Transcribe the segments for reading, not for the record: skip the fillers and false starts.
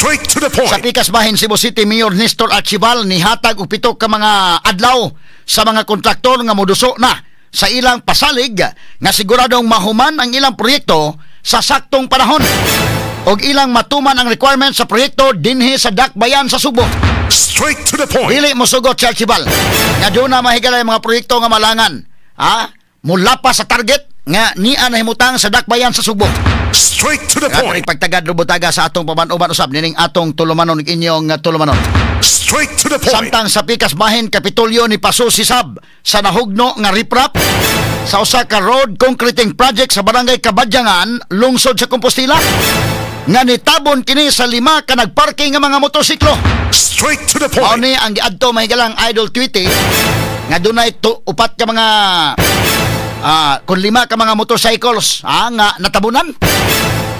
Straight to the Sa point. pikas bahin, Cebu City Mayor Nestor Archival nihatag og 7 ka mga adlaw sa mga kontraktor nga moduso na sa ilang pasalig nga siguradong mahuman ang ilang proyekto sa saktong panahon og ilang matuman ang requirements sa proyekto dinhi sa Dakbayan sa Sugbo. Straight to the point. Dili mosugot si Archival nga duna, mahigala, mga proyekto nga malangan. Ha? Mula pa sa target nga niya nahimutang sa Dakbayan sa Sugbo. Straight to the Nga point. pagtagad rubutaga sa atong paman-uban usab nining atong tulumanon, inyong tulumanon. Straight to the point. Samtang sa pikas bahin, Kapitolyo ni pasusi sab sa nahugno nga riprap sa usa ka road concreting project sa Barangay Kabadyangan, lungsod sa Compostela, nga nitabon kini sa lima ka nagparking nga mga motorsiklo. Straight to the Mao point. ni ang giadto, mahigalang Idol Tweety, nga dunay upat ka mga kung lima ka mga motorcycles nga natabunan.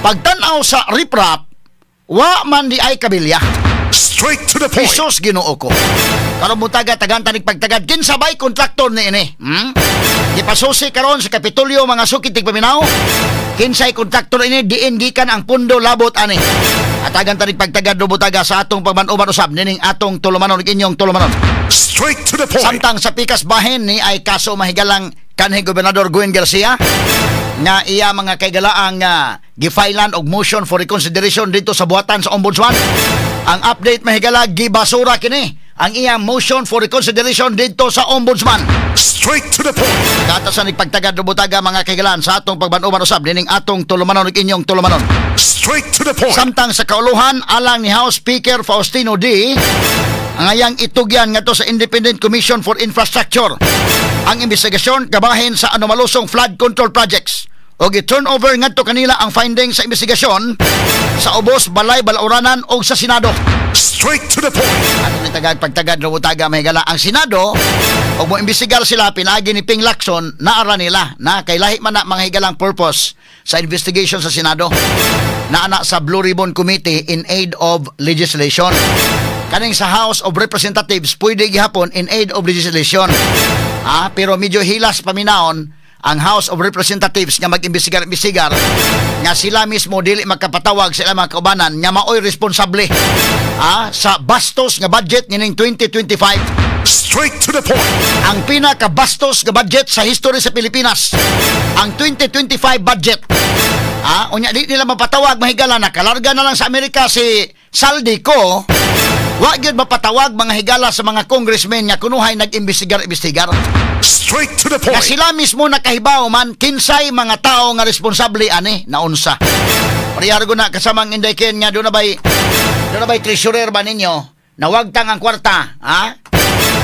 Pagtan-aw sa riprap, wa man di ay kabilya. Straight to the point. Jesus, Ginoo ko. Karon mutaga tagan tanig pagtagad, kinsa bay kontraktor ni ini? Hmm? Gipasusi karon sa Kapitolyo, mga sukit tigpaminaw. Kinsay kontraktor ini, diin gikan ang pundo labot ani? Atagan tanig pagtagad butaga sa atong pagman-uban usab nining atong tulumanon, inyong tulumanon. Straight to the point. Samtang sa pikas bahin, ni ay kaso, mahigalang, kanhi Gobernador Gwen Garcia nga iya mga kaigalaang gifilan og motion for reconsideration dito sa buhatan sa ombudsman. Ang update, mahigala, gibasura kini ang iyang motion for reconsideration dito sa ombudsman. Straight to the point. Katasan pagtagad butaga, mga kaigalaan, sa atong pagban-uban usab nining atong tulumanon, inyong tulumanon. Straight to the point. Samtang sa kauluhan, alang ni House Speaker Faustino Dy ang ayang itugyan ngadto sa Independent Commission for Infrastructure ang investigasyon kabahin sa anomalosong flood control projects o i-turn over ngadto kanila ang findings sa investigasyon sa ubos balay balauranan o sa Senado. Straight to the point. Ato ni tagag pagtagad butaga, mahigala, ang Senado og mo imbestigar sila pinaagi ni Ping Lacson, naara nila na kay lahi man na, mga higalang, purpose sa investigation sa Senado, naa na sa Blue Ribbon Committee in aid of legislation. Kaning sa House of Representatives pwede gihapon in aid of legislation. Pero medyo hilas paminawon ang House of Representatives nga mag-imbestigar-imbestigar nga sila mismo dili magkapatawag sa ilang mga kaubanan nga maoy responsable sa bastos nga budget nining 2025. Straight to the point. Ang pinakabastos nga budget sa history sa Pilipinas, ang 2025 budget. Unya di nila mapatawag, mahigala, nakalarga na lang sa Amerika si Zaldy Co. Wa gyud mapatawag, mga higala, sa mga congressmen nga kunuhay nag-imbestigar-imbestigar. Straight to the Nga point. sila mismo nakahibaw man kinsay mga tao nga responsable ani naunsa. Parehar na kasamang Inday Ken nga doon na bay treasurer ba ninyo nawagtang ang kwarta, ha?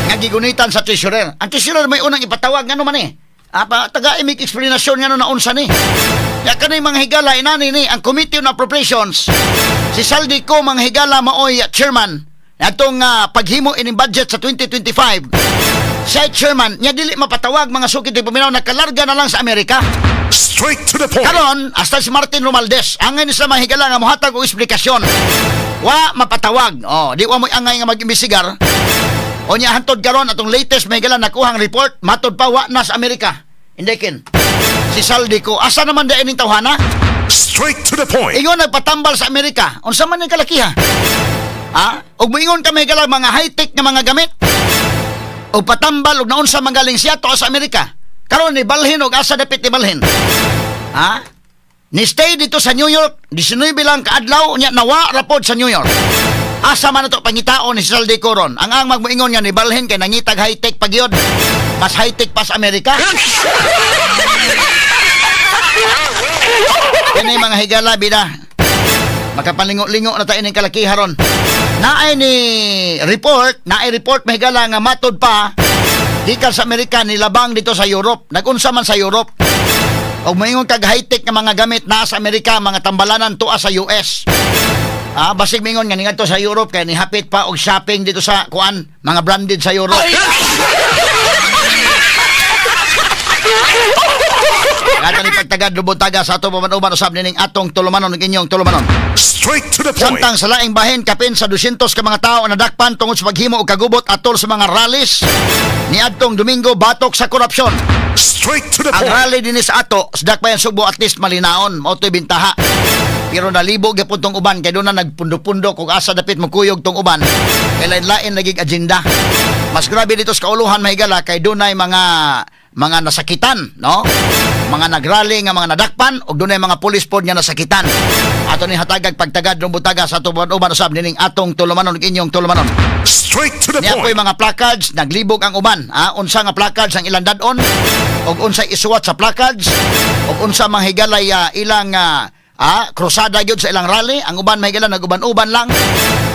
Nga gigunitan sa treasurer. Ang treasurer may unang ipatawag, ngano man eh. Pa, taga imig eksplanasyon ngano naunsa ni. Ya kanay mga higala, inani ni ang Committee on Appropriations. Si Zaldy Co, mga higala, maoy chairman atong paghimo ining budget sa 2025. Siya chairman, niya dili mapatawag, mga sukit di paminaw, nakalarga na lang sa Amerika. Straight to the point. Karon, hasta si Martin Romualdez, angay ni sa mga higala nga mohatag og eksplikasyon. Wa mapatawag. Oh, di wa mo angay nga mag-imbestigar. O niya hantod karon, atong latest, may higala, nakuhang report, matod pa wa na sa Amerika. Inday Ken. Si Zaldy Co, asa naman dahil ning tawhana? Straight to the point. Ingon nagpatambal sa Amerika. Unsa man ning kalakiha? Ha? Og moingon ka, may higala, mga high-tech nga mga gamit. Og patambal og naunsa man galing siya to sa Amerika. Karon ni balhin og asa dapit ni balhin? Ha? Ni stay dito sa New York, 19 lang kaadlaw, nya nawa rapod sa New York. Asa man nato pangitaon ni Zaldy Co ron? Ang magmoingon nga ni balhin kay nangitag high-tech pa gyud. Mas high-tech pa sa Amerika. Kani, mga higala, bida. Makapalingo-lingo na tayo ng kalakiha ron. Naay ni report, naay report, mahigala, nga matod pa gikan sa Amerika nilabang dito sa Europe. Nagunsa man sa Europe? Og moingon kag high-tech nga mga gamit naa sa Amerika, mga tambalanan tuwa sa US. Basig mingon nga ningadto sa Europe kay nihapit pa og shopping dito sa kuan, mga branded sa Europe. Kata ni pagtagad lubot-taga sa ato paman-uban usab nining atong tulumanon ug inyong tulumanon. Straight to the point. Samtang sa laing bahin, kapin sa 200 ka mga tao ang nadakpan tungod sa paghimo og kagubot atol sa mga rallies niadtong Domingo batok sa korupsyon. Straight to the Ang point. rally dinhi sa ato sa Dakbayan Sugbo at least malinaon, mao to'y bintaha. Pero nalibog gyapon tong uban kay doon na nagpundo-pundo kung asa dapit mokuyog tong uban. Kay lain-lain lagi agenda. Mas grabe dito sa kauluhan, mahigala, kay dunay mga nasakitan, no? Mga nagrally nga mga nadakpan ug dunay mga pulis pod nga nasakitan. Ato ni hatagag pagtagad rong butaga sa atong uban usab nining atong tulumanon ug inyong tulumanon. Straight to the Niya po'y point. mga placards, naglibog ang uban. Ha? Unsa nga placards ang ilang dad-on, ug unsay isuwat sa placards, ug unsa mga higalay ilang krusada gyud sa ilang rally. Ang uban, mahigala, nag-uban-uban lang.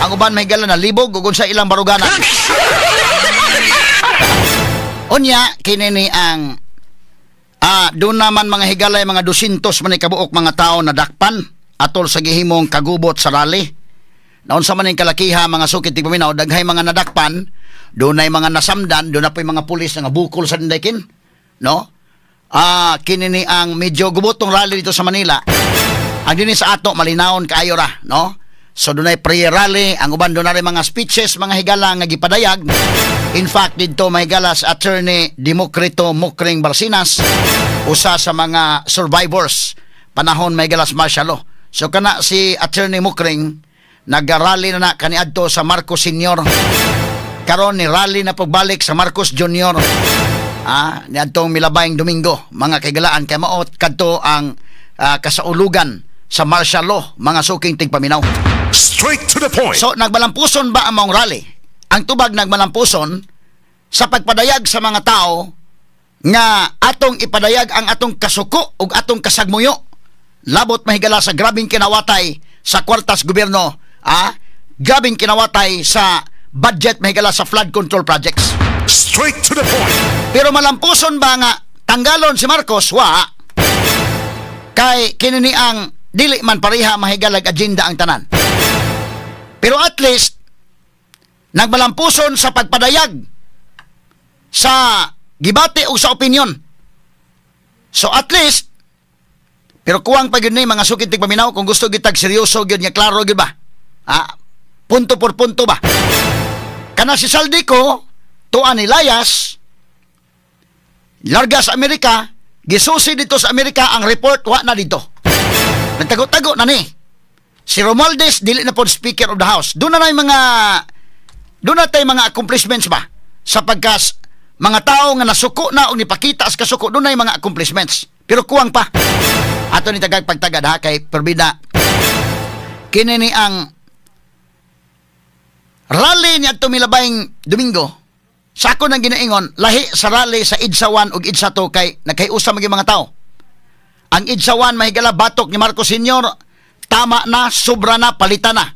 Ang uban, mahigala, nalibog, ug unsa ilang baruganan. Unya, kini ni ang doon naman, mga higalay, mga 200 man ni kabuok mga tao na dakpan atol sa gihimong kagubot sa rally. Naunsa man ning kalakiha, mga sukit tigpaminaw, daghay mga nadakpan, doon ay mga nasamdan, doon na po'y mga pulis nga bukol sa dindakin, no? Kini ni ang medyo gubotong rally dito sa Manila. Ang dinhi sa ato malinawon kaayo ra, no? So dunay prayer rally, ang uban doon na rin mga speeches, mga higala nga gipadayag. In fact, didto, mahigala, sa Attorney Democrito Mokring Barcinas, usa sa mga survivors panahon, mahigala, sa martial law. So kana si Attorney Mokring nagarally na na kaniadto sa Marcos Senior. Karon ni rally na pagbalik sa Marcos Jr. Niadtong milabayng Domingo, mga kaigalaan, kay mao kadto ang kasaulugan sa martial law, mga suking tigpaminaw. Straight to the point. So nagmalampuson ba ang maong rally? Ang tubag, nagmalampuson sa pagpadayag sa mga tao nga atong ipadayag ang atong kasuko ug atong kasagmuyo labot, mahigala, sa grabing kinawatay sa kwartas gobyerno, grabing kinawatay sa budget, mahigala, sa flood control projects. Straight to the point. Pero malampuson ba nga tanggalon si Marcos? Wa. Kay kini ang dili man pareha, mahigalag, agenda ang tanan. Pero at least nagmalampuson sa pagpadayag sa gibati o sa opinion. So at least, pero kuwang pa gyud ni, mga sukit tigpaminaw, kung gusto gitag seryoso gyud nga klaro gyud ba? Punto por punto ba? Kana si Zaldy Co, tuan ni Layas, larga sa Amerika, gisusi dito sa Amerika ang report, wa na dito. Nagtago-tago na ni. Si Romualdez dili na po Speaker of the House. Doon na tay mga accomplishments ba? Sa pagkas mga tao nga nasuko na o nipakita sa kasuko, doon na yung mga accomplishments. Pero kuwang pa. Ato ni tagag pagtagad ha, kay perbida. Kini ni ang rally ni adto milabayng Domingo. Sa ako nang ginaingon, lahi sa rally sa EDSA 1 ug EDSA 2 kay nagkayusa maging mga tao. Ang EDSA 1, mahigala, batok ni Marcos Sr., tama na, sobra na, palitan na.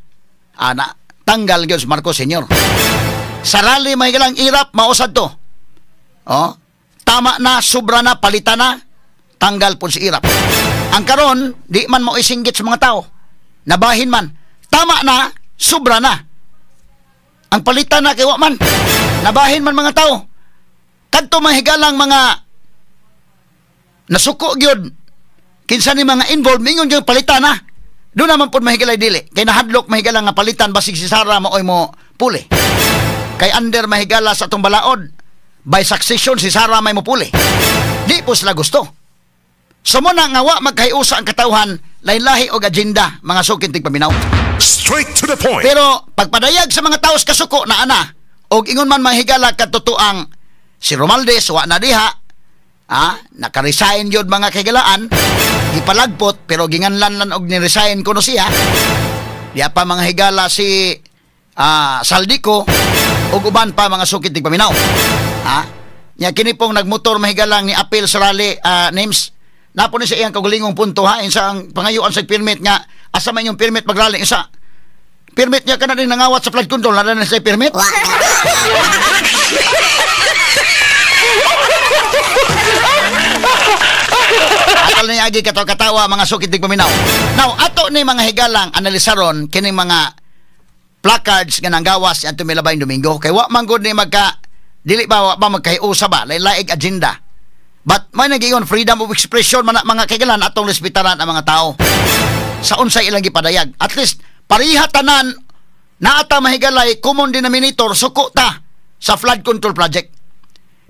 Ana, tanggal gyud si Marcos Sr. Sa rally, mahigala, ang Erap, mausad to. Oh, tama na, sobra na, palitan na, tanggal po si Erap. Ang karon, di man mo isinggit sa mga tao. Nabahin man. Tama na, sobra na. Ang palitan na kay wa man. Nabahin man mga tao. Kadto, mahigalang, mga nasuko gyud kinsa ni mga involved, mingon gyud palitan na. Doon naman po, mahigalay, dili. Kay nahadlok, mahigala, nga palitan basig si Sara maoy mo puli. Kay under, mahigala, sa atong balaod, by succession si Sara may mupuli. Di po sila gusto. So mo na nga wa magkahiusa ang katawhan, lahi-lahi og agenda, mga sukin tigpaminaw. Straight to the point. Pero pagpadayag sa mga taos kasuko na ana, og ingon man, mahigala, katotoang si Romualdez wa na diha, naka-resign yun, mga kahigalaan, gipalagpot pero ginganlan lan og ni-resign kuno siya. Diya pa, mga higala, si Zaldy Co ug uban pa, mga sukit tigpaminaw. Nya kini pong nagmotor, mahigalang, ni appeal sa rally, names napo ni sa iyang kaugalingong punto ha, sa ang pangayuan sa permit nga asa man yung permit magrally, isa permit niya kana din nangawat sa flood control na na sa permit. Atal ni agi katawa-katawa, mga sukit tigpaminaw. Now, ato ni, mga higalang, analisaron kining mga placards nga nanggawas si Anto Milabayng Domingo kay wa man gud ni magka dili ba, wa ba magkahiusa ba, lain-laig agenda. But may nagiingon, freedom of expression man na, mga kaigalan, atong respetaran ang mga tao sa unsay ilang gipadayag. At least pareha tanan naata, mahigalay, common denominator, suko ta sa flood control project.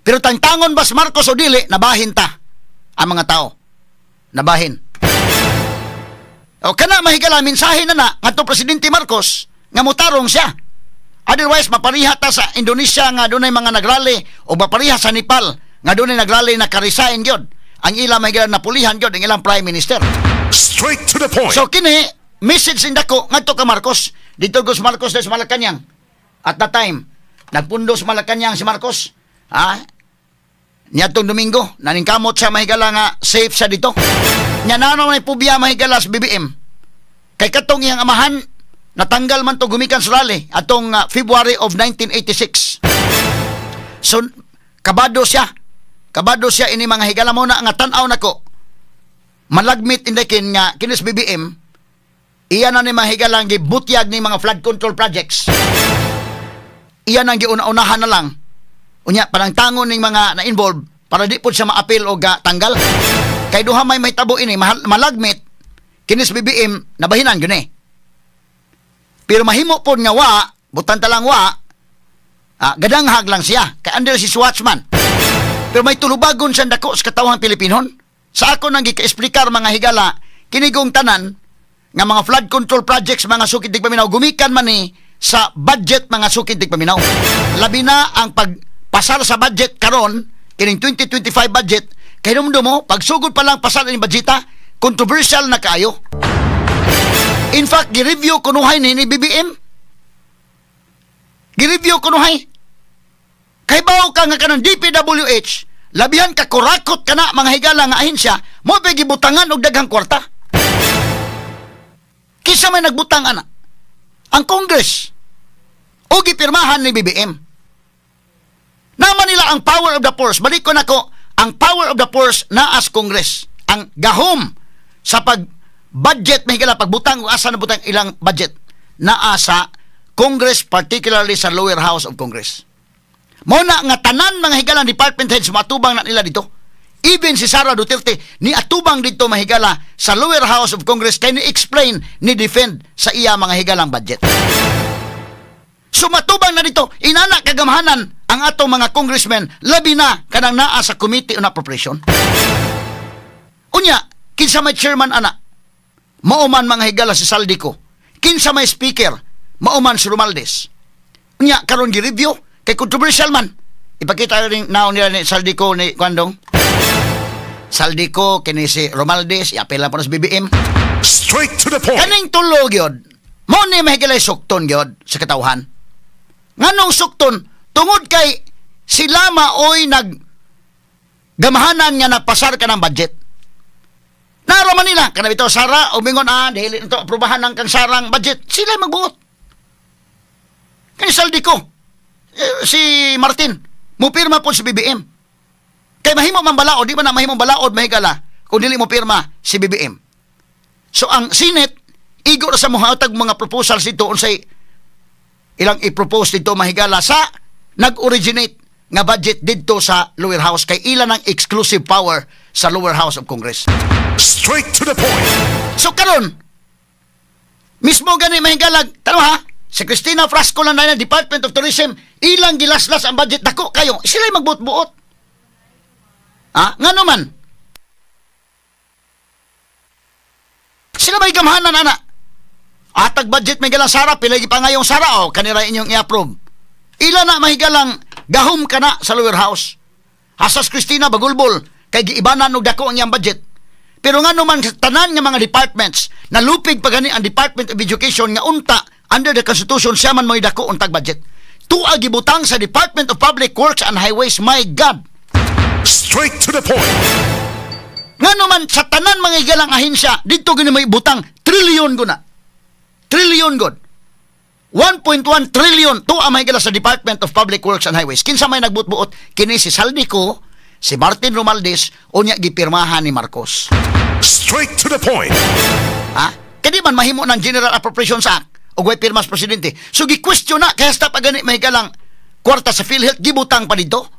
Pero tangtangon bas Marcos o dili, nabahin ta ang mga tao. Nabahin. O kana, mahigala, mensahe na na ngadto Presidente Marcos nga mutarong siya. Otherwise mapariha ta sa Indonesia nga dunay mga nagrally o mapariha sa Nepal nga dunay nagrally na ka-resign gyud. Ang ilang, mahigala, napulihan gyud ang ilang prime minister. Straight to the point. So kini message dako ngadto ka Marcos. Dito Gus Marcos sa Malacañang. At that time, nagpundo sa Malacañang si Marcos. Ha? Niadtong Domingo, naningkamot siya, mahigala, nga safe siya dito. Nya nano may pubya, mahigala, sa BBM. Kay katong iyang amahan, natanggal man to gumikan sa rally atong February of 1986. So kabado siya. Kabado siya ini, mga higala, mo na nga tan-aw nako. Malagmit, Inday Ken, nga kinis BBM iya na ni mahigalang gibutyag ni mga flood control projects. Iya nang giuna-unahan na lang. Unya panangtangon ning mga na-involve para di pud siya maapil o ga tanggal. Kay duha may mahitabo ini, malagmit kinis BBM, nabahinan gyud eh. Pero mahimo pod nga wa, butan ta lang wa, gadanghag lang siya kay under si watchman. Pero may tulubagon siya dako sa katawhang Pilipinon. Sa ako nang gika-explikar, mga higala, kinigong tanan nga mga flood control projects, mga sukid tigpaminaw, gumikan man ni sa budget, mga sukid tigpaminaw. Labi na ang pagpasar sa budget karon, kining 2025 budget, kay mo pagsugod pa lang pasar ni budgeta, controversial na kaayo. In fact, gi-review kunuhay ni BBM. Gi-review kunuhay. Kay bawo ka nga kanang DPWH, labihan ka kurakot kana, mga higala, nga ahensya, mo pa gibutangan og daghang kwarta. Kinsa may nagbutang ana? Ang Congress. O gipirmahan ni BBM. Naman nila ang power of the purse. Balik ko nako, ang power of the purse naa sa Congress. Ang gahom sa pag budget, may higala, pagbutang o asa na butang ilang budget, naa sa Congress, particularly sa lower house of Congress. Mo na nga tanan, mga higala, department heads matubang na nila dito. Even si Sara Duterte ni atubang dito, mahigala, sa lower house of Congress kay ni explain, ni defend sa iya, mga higalang, budget. Sumatubang na dito, inana kagamhanan ang atong mga congressmen, labi na kanang naa sa Committee on Appropriation. Unya, kinsa may chairman ana? Mao man, mga higala, si Zaldy Co. Kinsa may speaker? Mao man si Romualdez. Unya, karon gi-review kay controversial man. Ipakita rin naon nila ni Zaldy Co ni Kwandong. Zaldy Co kini si Romualdez, iapela pa sa BBM. Straight to the point. Kaning tulo gyud. Mo ni mahigalay sukton gyud sa katawhan. Nganong sukton? Tungod kay sila maoy nag gamahanan nga napasar ka ng budget. Naraman nila, kana bitaw Sara, o mingon, dili to aprobahan ng kang Sarang budget. Sila magbuot. Kani Zaldy Co, eh, si Martin, mupirma po si BBM. Kay mahimo man balaod, di ba na mahimo balaod, mahigala, kung dili mo pirma si BBM. So ang Senate, igo ra sa mohatag mga proposals dito unsay ilang i-propose dito, mahigala, sa nag-originate nga budget didto sa lower house kay ilan ang exclusive power sa lower house of Congress. Straight to the point. So karon mismo gani, mahigala, tanaw ha, si Cristina Frasco lang na Department of Tourism, ilang gilaslas ang budget dako kayo, sila magbuot-buot. Ha? Ngano man? Sila may gamhanan ana. Atag budget may galang Sara, pila pa ngayong Sara o kanila inyong i-approve. Ila na mahigalang gahom ka na sa lower house. Hasas Cristina bagulbol kay giibanan og dako ang iyang budget. Pero nga naman sa tanan nga mga departments, nalupig pa gani ang Department of Education nga unta under the Constitution siya man mo'y dako untag budget. Tuwa gibutang sa Department of Public Works and Highways, my God. Straight to the point. Nga naman sa tanan mga igalang ahensya, dito gini may butang, trilyon ko na. Trilyon god. 1.1 trillion to ang mahigala sa Department of Public Works and Highways. Kinsa may nagbuot-buot? Kini si Zaldy Co, si Martin Romualdez, unya gipirmahan ni Marcos. Straight to the point. Ha? Kadi man mahimo ng General Appropriations Act o way pirmas presidente. So gi-question na kaya sa pa gani mahigalang kwarta sa PhilHealth gibutang pa dito.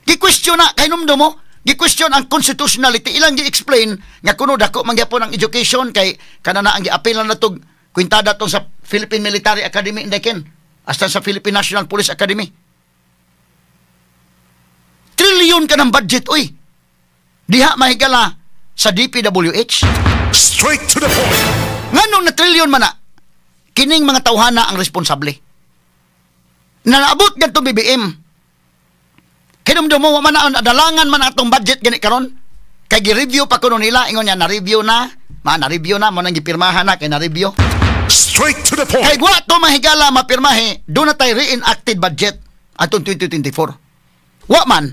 Gi-question na kay numdo mo, gi-question ang constitutionality, ilang gi-explain nga kuno dako man gyapon ang education kay kana na ang gi-appeal na natog kwintada tong sa Philippine Military Academy, Inday Ken, hasta sa Philippine National Police Academy. Trilyon ka ng budget, uy. Diha mahigala sa DPWH. Straight to the point. Nganong na trilyon man na, kining mga tawhana ang responsable. Na naabot gadtong BBM. Kinumdum mo man na dalangan man atong budget gani karon. Kay gi-review pa kuno nila, ingon niya na-review na, ma na-review na mo nang gipirmahan na kay na-review. Straight to the Kay point. wa to mahigala mapirmahe, do na tay reenacted budget atong 2024. Wa man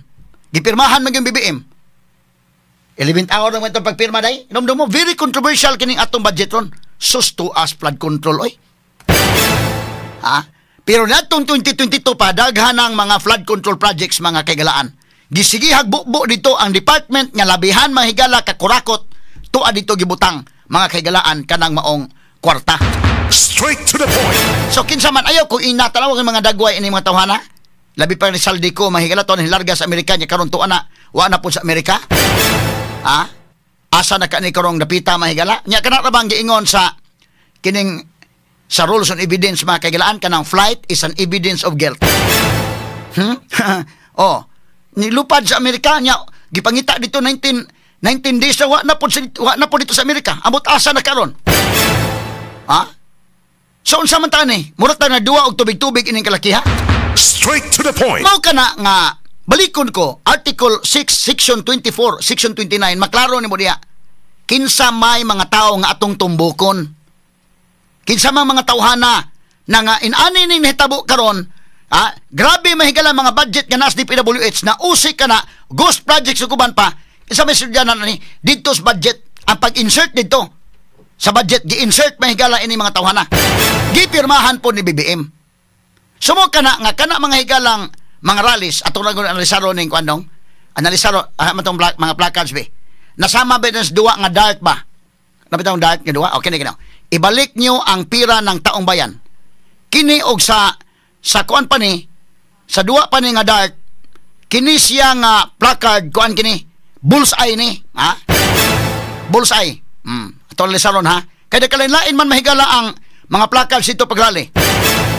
gipirmahan man yung BBM. 11th hour naman itong pagpirma day. Inomdum mo, very controversial kining atong budget ron. Sus to us flood control, oy. Ha? Pero natong 2022 pa, daghan ang mga flood control projects, mga kaigalaan. Gisigihag bubo dito ang department nga labihan mahigala kakurakot, tuwa dito gibutang, mga kaigalaan, kanang maong kwarta. Straight to the point. So kinsa man, ayaw ko inatanaw ang mga dagway ini mga tawhana. Labi pa ni Zaldy Co, mahigala to hilarga sa Amerika niya karon tuwa na wa na po sa Amerika. Ha? Asa na ka ni karong dapita, mahigala? Nya kana ra bang giingon sa kining sa rules on evidence, mga kaigalaan, kanang flight is an evidence of guilt. Oh, nilupad sa Amerika niya gipangita dito 19 19 days na wa na po dito sa Amerika. Amot asa na karon? Ha? So unsa man ta ni? Murag ta na duwa og tubig-tubig ining kalakiha? Straight to the point. Mao kana nga balikon ko Article 6 Section 24, Section 29, maklaro nimo diha. Kinsa may mga tao nga atong tumbukon? Kinsa may mga tawhana na nga inani ning nahitabo karon? Ah, grabe mahigala mga budget nga nas DPWH na usik ka na ghost projects ug uban pa. Isa may sudyanan ni didto sa budget, ang pag-insert didto sa budget, gi-insert mahigala ini mga tawhana. Gipirmahan po ni BBM. Sumo kana nga kana mga higalang mga rallies atong lang analisaro ning kuan dong. Analisaro ah, matong mga placards be. Nasama ba sa duwa nga dark ba? Napitong dark nga duwa. Okay na kini. Ibalik nyo ang pira ng taong bayan. Kini og sa kuan pa ni sa duwa pa ni nga dark kini siya nga placard, kuan kini, bullseye ni, ha, bullseye. Ato analisaron ha, kay kalain-lain man mahigala ang mga placards ito pagrally.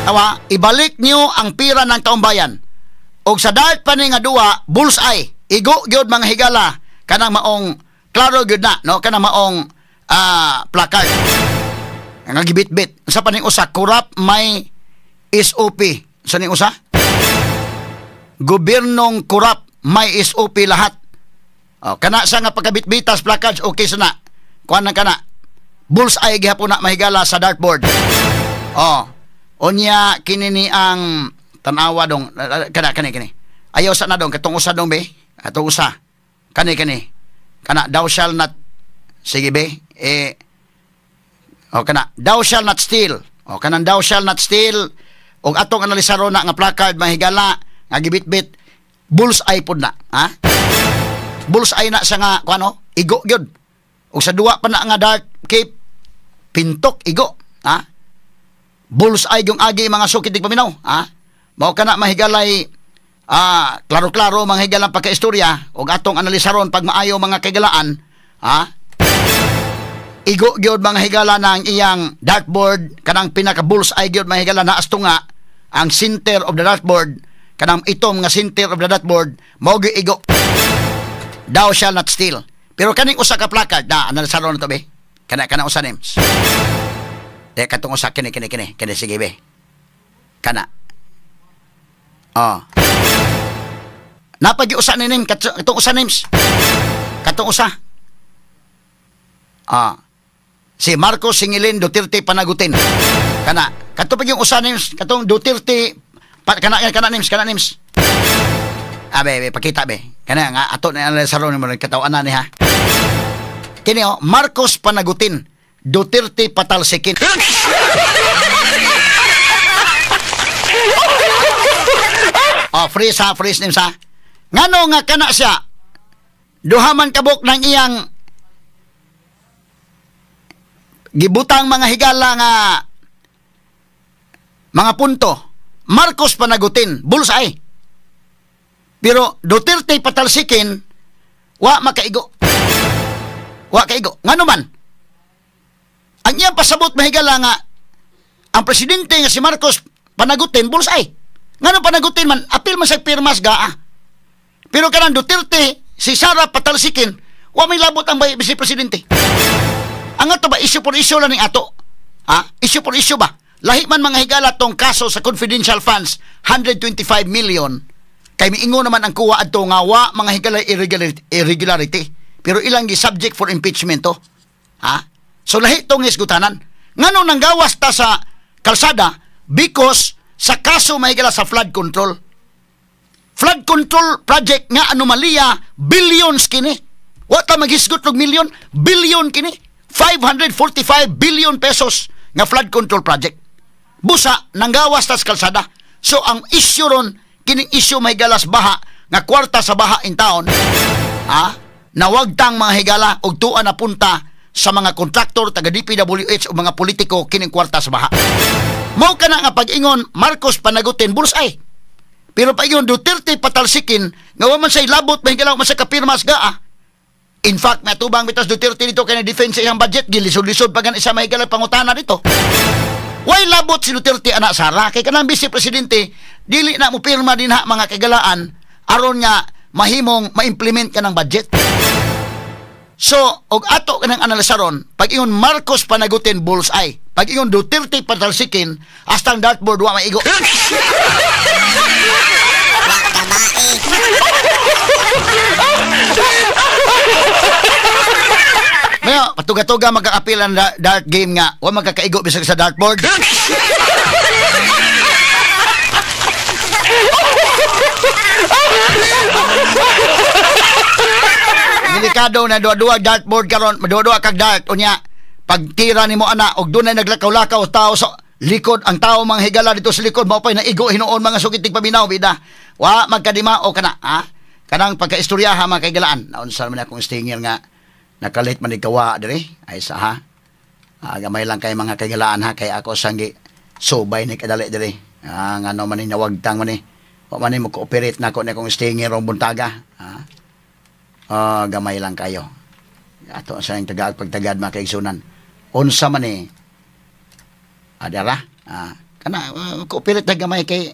Tawa, ibalik nyo ang pira ng taong bayan. Og sa dark pa ni nga duwa, bullseye. Igo gyud mga higala kanang maong klaro gyud na, no, kanang maong placard. Nga gibit-bit. Sa paning usa, corrupt may SOP. Sa ning usa? Gobyernong corrupt may SOP lahat. Oh, kana sa nga pagkabitbitas placards, okay sa na. Kuan na kana. Bullseye gihapon na mahigala sa dartboard. Oh. Unya kini ni ang tanawa dong, kana kani kini. Ayaw sa na dong katong usa dong be. Atong usa. Kani kani. Kana thou shall not, sige be. Eh oh, kana thou shall not steal. Oh, kanang thou shall not steal og atong analisaro na nga placard mahigala nga gibitbit, bullseye pod na, ha? Bullseye na sa nga kuano, igo gyud. Og sa duwa pa na nga dark cape, pintok igo, ha? Bullseye yung agi mga sukit di paminaw, ha? Mao kana mahigalay klaro-klaro mga higalang pagkaistorya og atong analisaron pag maayo, mga kaigalaan, ha? Igo gyud mga higala ng iyang dartboard, kanang pinaka bullseye gyud mga higala na asto nga ang center of the dartboard, kanang itom nga center of the dartboard mao gyud igo, thou shall not steal. Pero kaning usa ka placard na analisaron na to be, kana kana usa names de, katong usa kini kini kini kini, sige be, kana. Oh, napagi usa ni nim katong usa names, katong usa. Ah, si Marcos singilin, Duterte panagutin. Kana kadto pag yung usa names, katong Duterte pa, kana kana names, kana names. Ah, be, be, pakita be. Kana nga ato na sa ron mo katawan ni ha. Kini oh, Marcos panagutin, Duterte patalsikin. Oh, freeze ha, freeze names ha. Ngano nga kana siya? Duha man kabuk ng iyang gibutang mga higala nga mga punto. Marcos panagutin, bullseye. Pero Duterte patalsikin, wa makaigo. Wa kaigo. Ngano man? Ang iyang pasabot mahigala nga ang presidente nga si Marcos panagutin, bullseye. Ngano panagutin man, apil man sa pirmas gaa. Pero kanang Duterte, si Sara patalsikin, wa may labot ang vice presidente. Ang ato ba, issue for issue lang ning ato. Ha? Issue for issue ba? Lahi man mga higala tong kaso sa confidential funds, 125 million. Kay miingon naman ang kuha adto nga wa mga higala irregularity. Pero ilang gi-subject for impeachment to. Ha? So lahi tong hisgutanan. Nganong nanggawas ta sa kalsada? Because sa kaso mahigala sa flood control. Flood control project nga anomalya, billions kini. Wa ta maghisgot og million, billion kini. 545 billion pesos nga flood control project. Busa nanggawas ta sa kalsada. So ang issue ron kining issue mahigalas baha nga kwarta sa baha in town. Ha? Nawagtang mga higala og tuwa na punta sa mga kontraktor taga DPWH o mga politiko kining kwarta sa baha. Mao kana nga pag-ingon Marcos panagutin bullseye. Pero pag-ingon Duterte patalsikin nga wa man say labot mahigala man sa kapirmas gaa. In fact, may atubang bitas Duterte dito kay na-defense sa iyang budget, gilisod-lisod pa gan isa mahigala pangutana dito. Way labot si Duterte anak Sara kay kanang vice presidente dili na mo pirma dinha mga kagalaan aron nga mahimong ma-implement ka ng budget. So, og ato kanang analisaron, pag ingon Marcos panagutin bullseye, pag ingon Duterte patalsikin, hasta ang dartboard wa maigo. Mayo, patuga-tuga magkakapil ang dart game nga, wa magkakaigo bisag sa dartboard. Delikado na duwa-duwa dartboard karon, maduwa-duwa kag dart unya pagtira nimo ana og dunay naglakaw-lakaw tao sa likod, ang tao mga higala dito sa likod mao pay naigo hinuon mga sukitig paminaw bida. Wa magkadima o kana ha. Kanang pagkaistoryaha mga kaigalaan. Naunsa man akong stinger nga nakalit man ikawa diri ay sa ha. Gamay lang kay mga kaigalaan ha kay ako sanggi subay ni kadali diri. Ngano man ni nawagtang man ni. Wa man ni mo cooperate nako ni akong stinger rong buntaga. Ha. Gamay lang kayo. Ato sa iyang tagaag pagtagad mga kaigsunan. Unsa man ni adara kana cooperate na gamay kay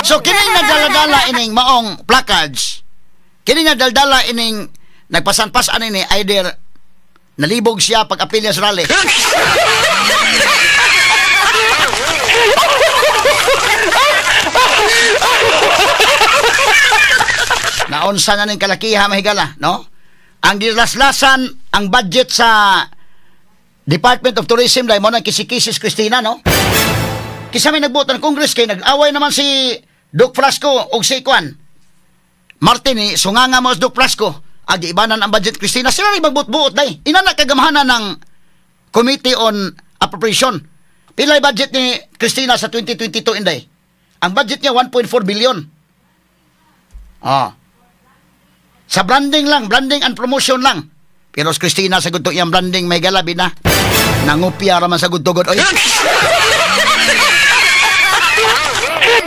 So kini nagdala-dala ining maong placards. Kini nagdala ining nagpasan-pasan ini either nalibog siya pag apilya sa rally. Naunsa na ning kalakiha mahigala, no? Ang gilaslasan ang budget sa Department of Tourism dahil mo nang kisikisis Cristina, no? Kisa may nagbuot ng Congress kay nag-away naman si Duke Frasco og si Kwan Martin, eh, sunganga mo si Duke Frasco agi ibanan ang budget Cristina. Sila rin magbuot-buot day. Ina na kagamhanan ng Committee on Appropriation. Pila budget ni Cristina sa 2022 inday? Ang budget niya 1.4 billion. Ah. Sa branding lang, branding and promotion lang. Pero si Cristina sa gusto iyang branding may galabi na. Nangupya raman sa gudtugod. Oy.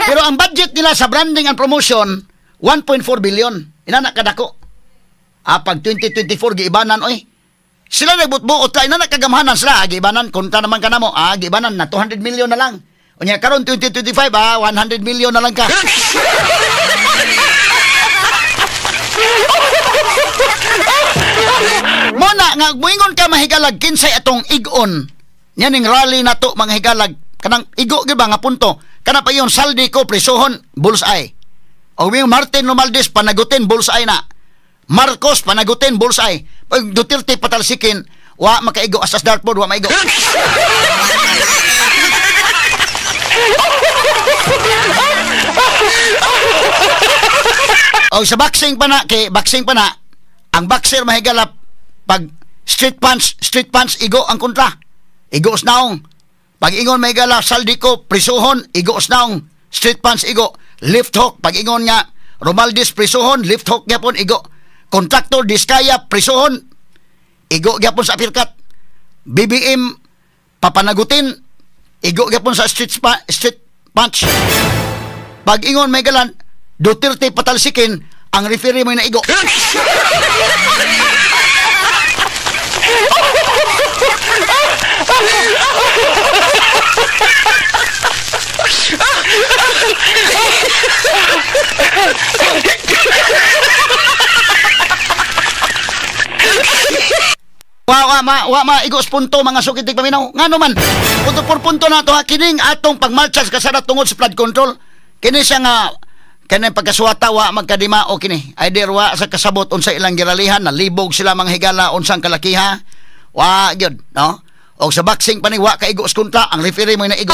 Pero ang budget nila sa branding and promotion 1.4 billion. Inana kadako. Ah, pag 2024 giibanan oy. Sila nagbutbuot ka, inana kagamhanan sila, giibanan kontra naman ka namo. Ah, giibanan na 200 million na lang. Unya karon 2025 100 million na lang ka. Muna nga muingon ka mahigalag kinsay atong igon. Nya ning rally nato mga higalag kanang igo gyud ba nga punto. Kana pa yon saldi ko presohon bullseye. O yung Martin Romualdez panagutin bullseye na. Marcos panagutin bullseye. Pag Duterte patalsikin wa makaigo asas dartboard wa maigo. O sa boxing pa na kay boxing pa na ang boxer mahigalap pag street punch igo ang kontra. Igo naong. Pag ingon mahigala saldi ko prisuhon igo naong. Street punch igo. Left hook pag ingon nga Romualdez prisuhon left hook gyapon igo. Kontraktor Diskaya prisuhon igo gyapon sa uppercut. BBM papanagutin igo gyapon sa street punch. Pag ingon mahigalan Duterte patalsikin ang referee mo na igo. Wa ma igos punto, mga suki tigpaminaw. Ngano man? Punto por punto na to ha, kining atong pagmarcha sa kasada tungod sa flood control. Kini siya nga kani pagkasuwata wa magkadima o kini. Either wa sa kasabot unsa ilang giralihan, nalibog sila mga higala unsang kalakiha. Wa gyud, no? Og sa boxing pa ni wa kaigo sa kontra, ang referee mo naigo.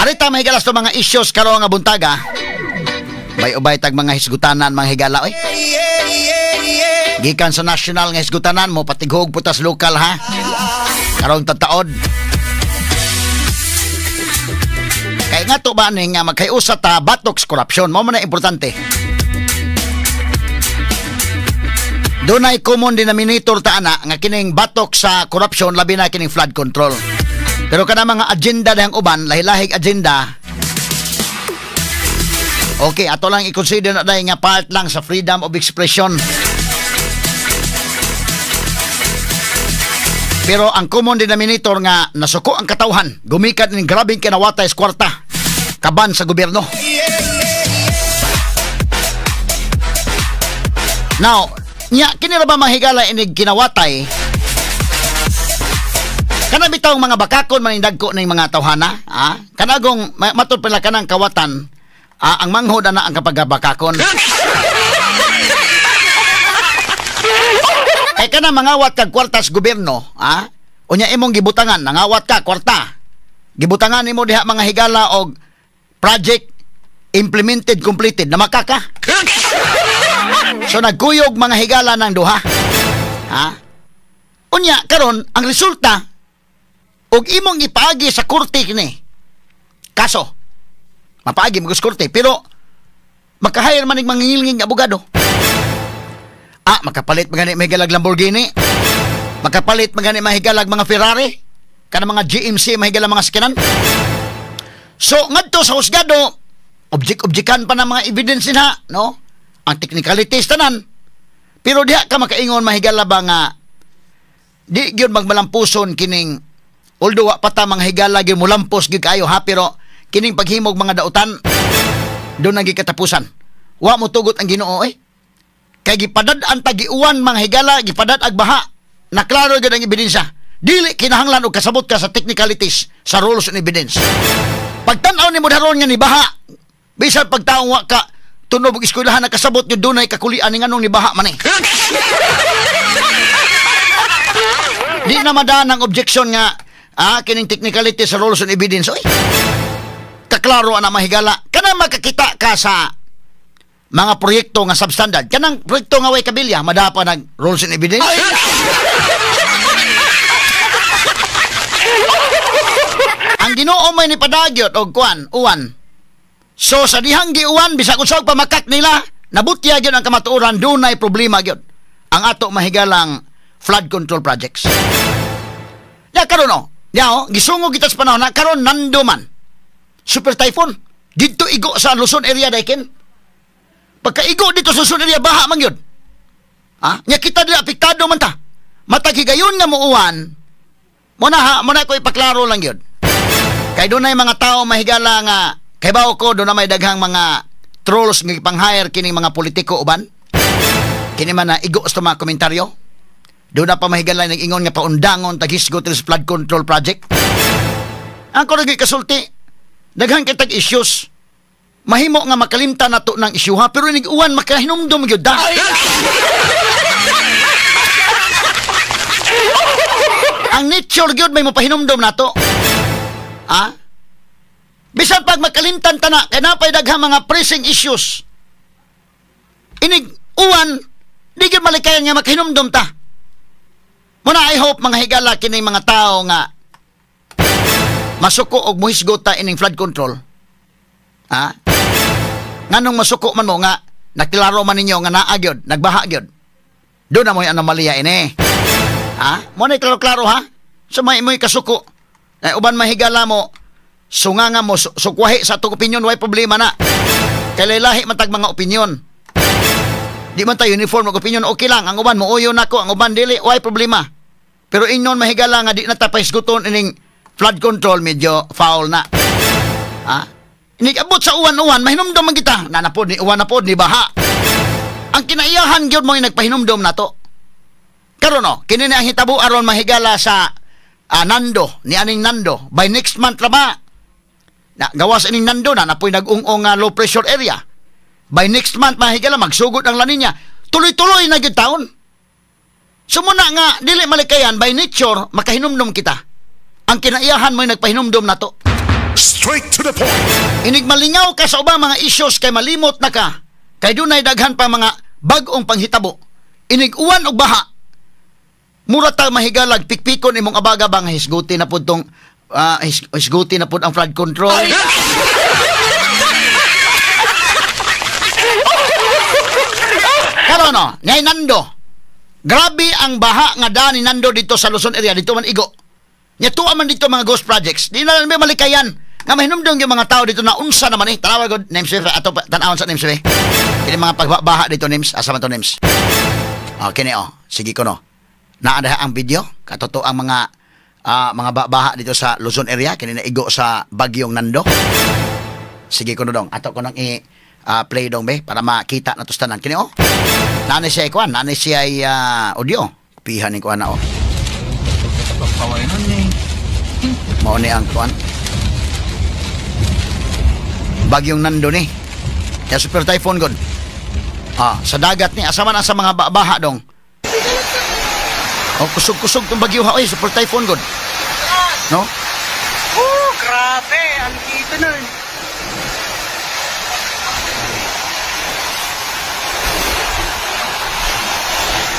Arita mga higala sa mga issues karon nga buntaga. Bay-ubay tag mga hisgutanan mga higala oy. Gikan sa national nga hisgutanan mo patighog putas lokal ha. Karong tataod. Kay nga to ba ni nga magkayusa ta batok sa korupsyon, mao man na importante. Dunay common denominator ta ana nga kining batok sa korupsyon labi na kining flood control. Pero kana mga agenda dihang uban, lahilahig agenda. Okay, ato lang i-consider na dahil nga part lang sa freedom of expression. Pero ang common denominator nga nasuko ang katawhan, gumikan ning grabeng kinawatay sa kwarta, kaban sa gobyerno. Now, nya kini ra ba mahigala inig kinawatay? Kana bitaw mga bakakon manindagko ning mga tawhana, ha? Kanagong matud pala kanang kawatan, ang manghod ana ang kapagabakakon. Kay kana mangawat kag kwarta sa gobyerno, ha? Unya imong gibutangan, nangawat ka kwarta. Gibutangan nimo diha mga higala og project implemented completed, namakaka. So nagkuyog mga higala ng duha. Ha? Unya karon ang resulta og imong ipaagi sa korte kini. Kaso mapaagi mo sa korte pero makahire man ning mangingilnging abogado. Ah, makapalit man gani mahigalag Lamborghini. Makapalit man gani mahigalag mga Ferrari, kana mga GMC mahigalag mga sakyanan. So ngadto sa husgado, objek-objekan pa ng mga ebidensya na, no? Ang technicalities tanan. Pero diha ka makaingon mahigala ba nga di gyud magmalampuson kining, although wa pa ta mga higala gyud molampos gyud kaayo ha, pero kining paghimog mga dautan doon ang gikatapusan. Wa mo tugot ang Ginoo eh. Kay gipadad ang tagiuwan mga higala, gipadad ag baha. Naklaro gyud ang ebidensya. Dili kinahanglan og kasabot ka sa technicalities sa rules and evidence. Pagtan-aw nimo daron nga ni baha, bisan pagtaong wa ka tunob og eskwelahan nakasabot gyud dunay kakulian ni nganong ni baha man eh. Di na madaan ang objection nga kining technicality sa rules and evidence. Oy, kaklaro ana mahigala. Kanang makakita ka sa mga proyekto nga substandard, kanang proyekto nga way kabilya, madapa nag rules and evidence. Ang Ginoo may nipadagyot og kuan, uwan. So sa dihang giuwan bisag usag pamakak nila, nabutya gyud ang kamatuoran, dunay problema gyud ang ato mahigalang flood control projects. Ya karon oh, ya oh, gisungog kita sa panahon na karon nando man. Super typhoon didto igo sa Luzon area dayken. Pagkaigo dito sa Luzon area baha man gyud. Ha? Nya kita dili apektado man ta. Matag higayon nga muuwan, mo na ha, mo na ko ipaklaro lang gyud. Kay dunay mga tao mahigala nga kay bawo ko doon na may daghang mga trolls nga gipang-hire kining mga politiko uban. Kini man na igo sa mga komentaryo. Doon na pa mahigala nag-ingon nga paundangon taghisgot sa flood control project. Ang ko lagi kasulti, daghan kay tag issues. Mahimo nga makalimtan nato ng issue ha, pero inig-uwan makahinumdum gyud da. Ang nature gyud may mapahinumdum nato. Ha? Bisan pag makalimtan ta na, kay napay daghang mga pressing issues. Inig-uwan, di gyud malikayan nga makahinumdum ta. Muna I hope mga higala kining mga tao nga masuko og mohisgot ta ining flood control. Ha? Nganong masuko man mo nga naklaro man ninyo nga naa gyud, nagbaha gyud. Doon na mo'y anomalya ini. Ha? Mo na klaro-klaro ha? So may mo'y kasuko. Eh, uban mahigala mo, sunganga mo, sukwahi sa atong opinion, way problema na. Kay lahi man tag mga opinion. Di man tayo uniform og opinion, okay lang. Ang uban muuyo nako, ang uban dili, way problema. Pero ingon mahigala nga di na ta pahisguton ining flood control, medyo foul na. Ha? Inig-abot sa uwan-uwan, mahinumdom man kita. Nanapod ni uwan na pod ni baha. Ang kinaiyahan gyud mo nagpahinumdom nato. Karon no, kini ni ang hitabo aron mahigala sa Nando, ni aning Nando by next month ra ba? Na gawas ining Nando na napoy nag-ung-ong nga low pressure area. By next month mahigala magsugod ang La Nina. Tuloy-tuloy na gyud taon. Sumuna nga dili malikayan by nature makahinumdom kita. Ang kinaiyahan mo nagpahinumdom nato. Straight to the point. Inig malingaw ka sa ubang mga issues kay malimot na ka. Kay dunay daghan pa mga bag-ong panghitabo. Inig uwan og baha. Mura ta mahigalag pikpikon imong abaga ba nga hisguti na pud tong hisguti na pud ang flood control. Karon no, ngay Nando. Grabe ang baha nga da ni Nando dito sa Luzon area, dito man igo. Nya tuwa man dito mga ghost projects. Di na lang may malikayan nga mahinumdong yung mga tao dito na unsa naman eh. Tanawa gud names ato tan-awon sa names eh. Kini mga pagbaha dito names, asa man to names. Oh, kini oh. Sige ko no. Naa diha ang video katotoo ang mga mga baha dito sa Luzon area kini naigo sa bagyong Nando. Sige ko no dong. Ato ko nang i play dong be para makita na to sa tanan. Kini oh. Naani siya kuan, naani siya audio. Pihan ni kuan na oh. Mao ni ang kuan. Bagyong Nando ni. Kaya super typhoon god. Ah, sa dagat ni asa man ang sa mga baha dong. Oh, kusog-kusog tong bagyo ha oy, super typhoon god. No? Oh, grabe, ang dito nun.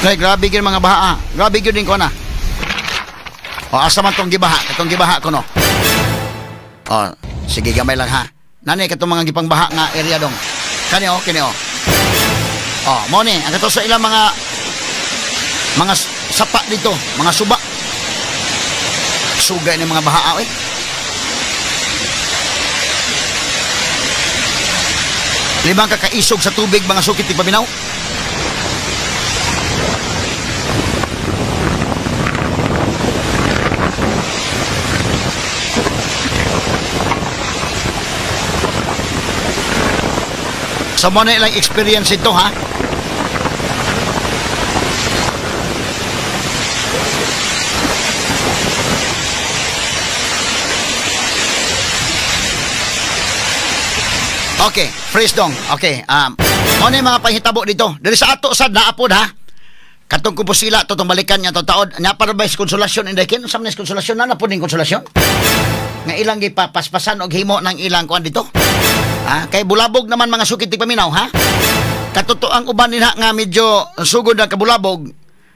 Ay, grabe gyud mga baha. Grabe gyud din ko na. O, asa man tong gibaha? Katong gibaha ko no. O, sige gamay lang ha. Nani katong mga gipangbaha nga area dong. Kani o, kini o. O, mo ni ang kato sa ilang mga sapa dito, mga suba. Sugay ni mga baha oy. Limang kakaisog sa tubig mga sukit ti paminaw. Sa mo na ilang experience ito, ha? Okay, freeze dong. Okay, ano yung mga panghitabo dito? Dili sa ato sa naapod, ha? Katong Kupusila, to tong balikan niya to taod. Nya para ba is konsolasyon inday kin? Sa man is konsolasyon na napod ning konsolasyon? Nga ilang gipapaspasan og himo ng ilang kuan dito? Ha? Kay bulabog naman mga sukit ti paminaw, ha? Katotoo ang uban nila nga medyo sugod ang kabulabog.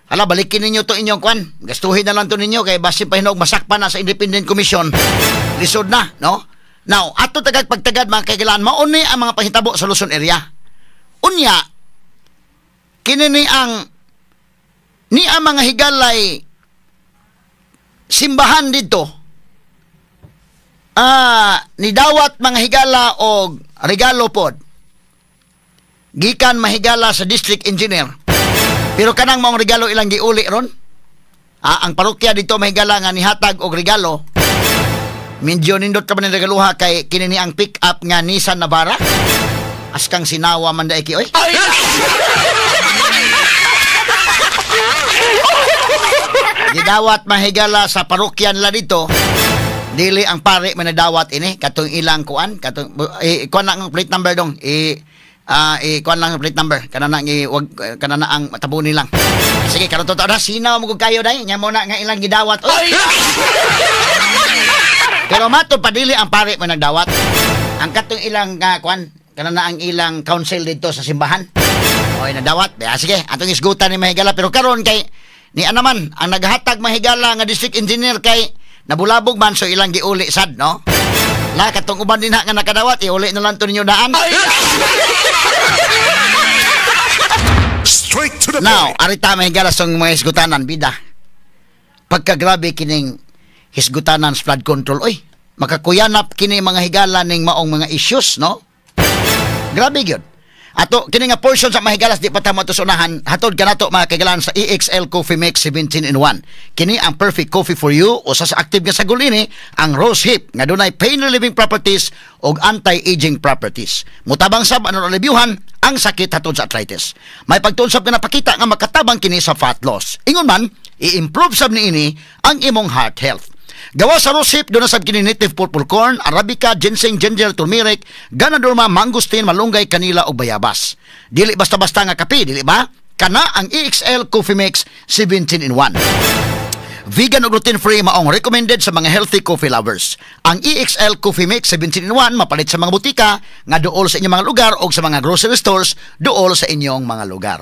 Hala, balikin ninyo to inyong kwan. Gastuhin na lang to ninyo kay basin pa hinog masakpan na sa Independent Commission. Lisod na, no? Now, ato tagag pagtagad mga kaigilaan, mauni ang mga panghitabo sa Luzon area. Unya, kini ni ang ni ang mga higalay simbahan dito. Nidawat mga higala og regalo pod. Gikan mahigala sa district engineer. Pero kanang maong regalo ilang giuli ron. Ang parokya dito mahigala nga nihatag og regalo. Medyo nindot ka ba ng regaluha kay kini ni ang pick up nga Nissan Navara. Askang sinawa man daiki oy. Gidawat mahigala sa parokya nila dito. Dili ang pare man nadawat ini katong ilang kuan katong kuan lang ang plate number dong kuan lang ang plate number kana nang wag kana na ang tabuni lang. Sige karon totoo na sinaw mo gud kayo dai nya mo na nga ilang gidawat oy. Pero mato pa dili ang pare man nagdawat. Ang katong ilang kuan kana na ang ilang council dito sa simbahan. Oy nadawat. Sige atong isgutan ni mahigala pero karon kay ni anaman ang naghatag mahigala nga district engineer kay nabulabog man so ilang giuli sad no. La katong uban dinha nga nakadawat iuli na lang to ninyo daan. Straight to the Now, point. Arita mahigala sa mga hisgutanan bida. Pagkagrabe kining hisgutanan sa flood control oy, makakuyanap kini mga higala ning maong mga issues no. Grabe gyud. Ato kini nga portion sa mahigalas di pa ta mo unahan, hatod kanato mga kaigalan sa EXL Coffee Mix 17 in 1. Kini ang perfect coffee for you usa sa active nga sagol ini ang rose hip nga dunay pain relieving properties og anti-aging properties. Mutabang sab aron alibyuhan ang sakit hatod sa arthritis. May pagtuon sab nga napakita nga makatabang kini sa fat loss. Ingon man, i-improve sab niini ang imong heart health. Gawa sa rosehip, doon na sab kini native purple corn, arabica, ginseng, ginger, turmeric, ganoderma, mangosteen, malunggay, kanila ug bayabas. Dili basta-basta nga kape, dili ba? Kana ang EXL Coffee Mix 17 in 1. Vegan o gluten-free maong recommended sa mga healthy coffee lovers. Ang EXL Coffee Mix 17 in 1 mapalit sa mga butika nga duol sa inyong mga lugar o sa mga grocery stores duol sa inyong mga lugar.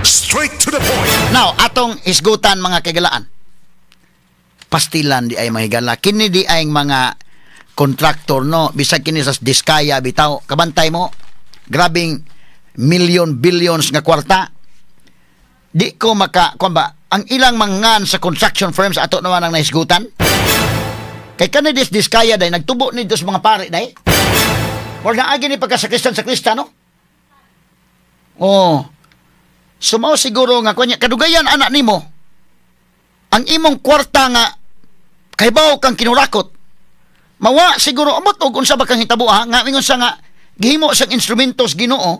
Straight to the point. Now, atong isgutan mga kaigalaan. Pastilan di ay mahigala. Kini di ay mga kontraktor, no? Bisag kini sa Diskaya, bitaw. Kabantay mo, grabing million, billions nga kwarta. Di ko maka, kuan ba, ang ilang mangan sa construction firms ato naman ang nahisgutan. Kay kani dis Diskaya day, nagtubo ni dos mga pare day. Or naagi ni pagkasakristan sa Kristano, no? Oh. Sumao siguro nga kunya kadugayan anak nimo. Ang imong kwarta nga kaybaw kang kinurakot. Mawa siguro amot og unsa ba kang hitabo ha nga ingon sa nga gihimo sang instrumentos Ginoo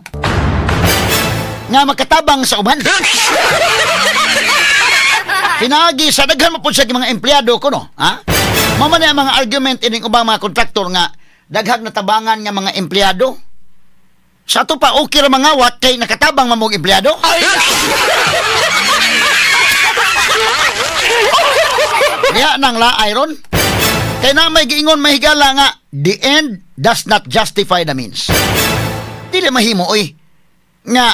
nga makatabang sa uban. Pinaagi sa daghan mo pud sa mga empleyado ko no, ha? Mao man ang mga argument ining ubang mga kontraktor nga daghang natabangan nga mga empleyado. Sa ato pa okay ra mangawat kay nakatabang man mong empleyado. Kaya nang laay ron. Kay na may giingon mahigala nga the end does not justify the means. Dili mahimo oy nga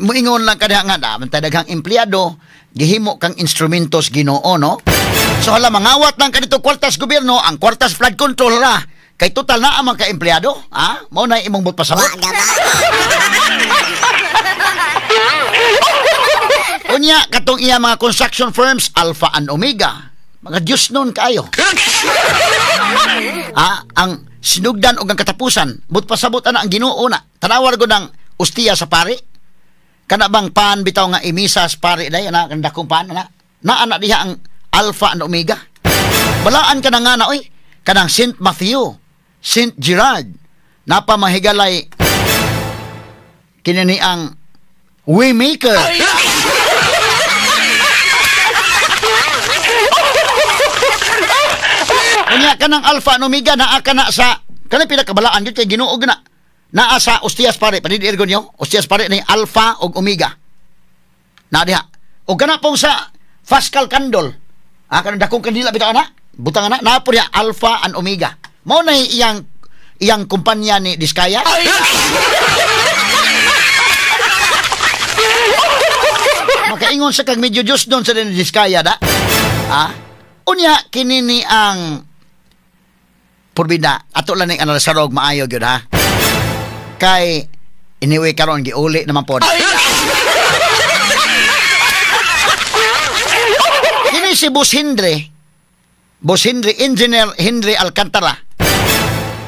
moingon lang kada nga daman ta daghang empleyado gihimo kang instrumentos Ginoo no. So hala mangawat lang kadto kwartas gobyerno, ang kwartas flood control ra. Kay total na ang mga ka-empleyado, ha? Mao na imong but pasabot. Unya katong iya mga construction firms Alpha and Omega. Mga Diyos nun kaayo. Ah, ang sinugdan og ang katapusan, but pasabot ana ang Ginoo na. Tanawar gud ang ustiya sa pari. Kana bang pan bitaw nga imisas pari day ana kan dakong pan ana. Naa na diha ang Alpha and Omega. Balaan ka na nga na oy. Kanang Saint Matthew, Saint Gerard, napamahigalay kini ni ang Waymaker. Unya kanang Alpha and Omega naa kana sa kanang pinakabalaan gyud kay Ginoo na. Naa sa Ostias pare, panidirgo niyo, Ostias pare ni Alpha ug Omega. Naa diha. Og kana pong sa Pascal Candle. Ah kanang dakong kandila bitaw ana. Butang ana naa po diha Alpha and Omega. Mao na iyang kumpanya ni Diskaya. Makaingon sa kag medyo Diyos doon sa Diskaya da. Ah? Unya kini ni ang purbida ato lang ning analisarog maayo gyud ha. Kay anyway karon giuli naman pod. Kini si Boss Henry. Boss Henry, Engineer Henry Alcantara.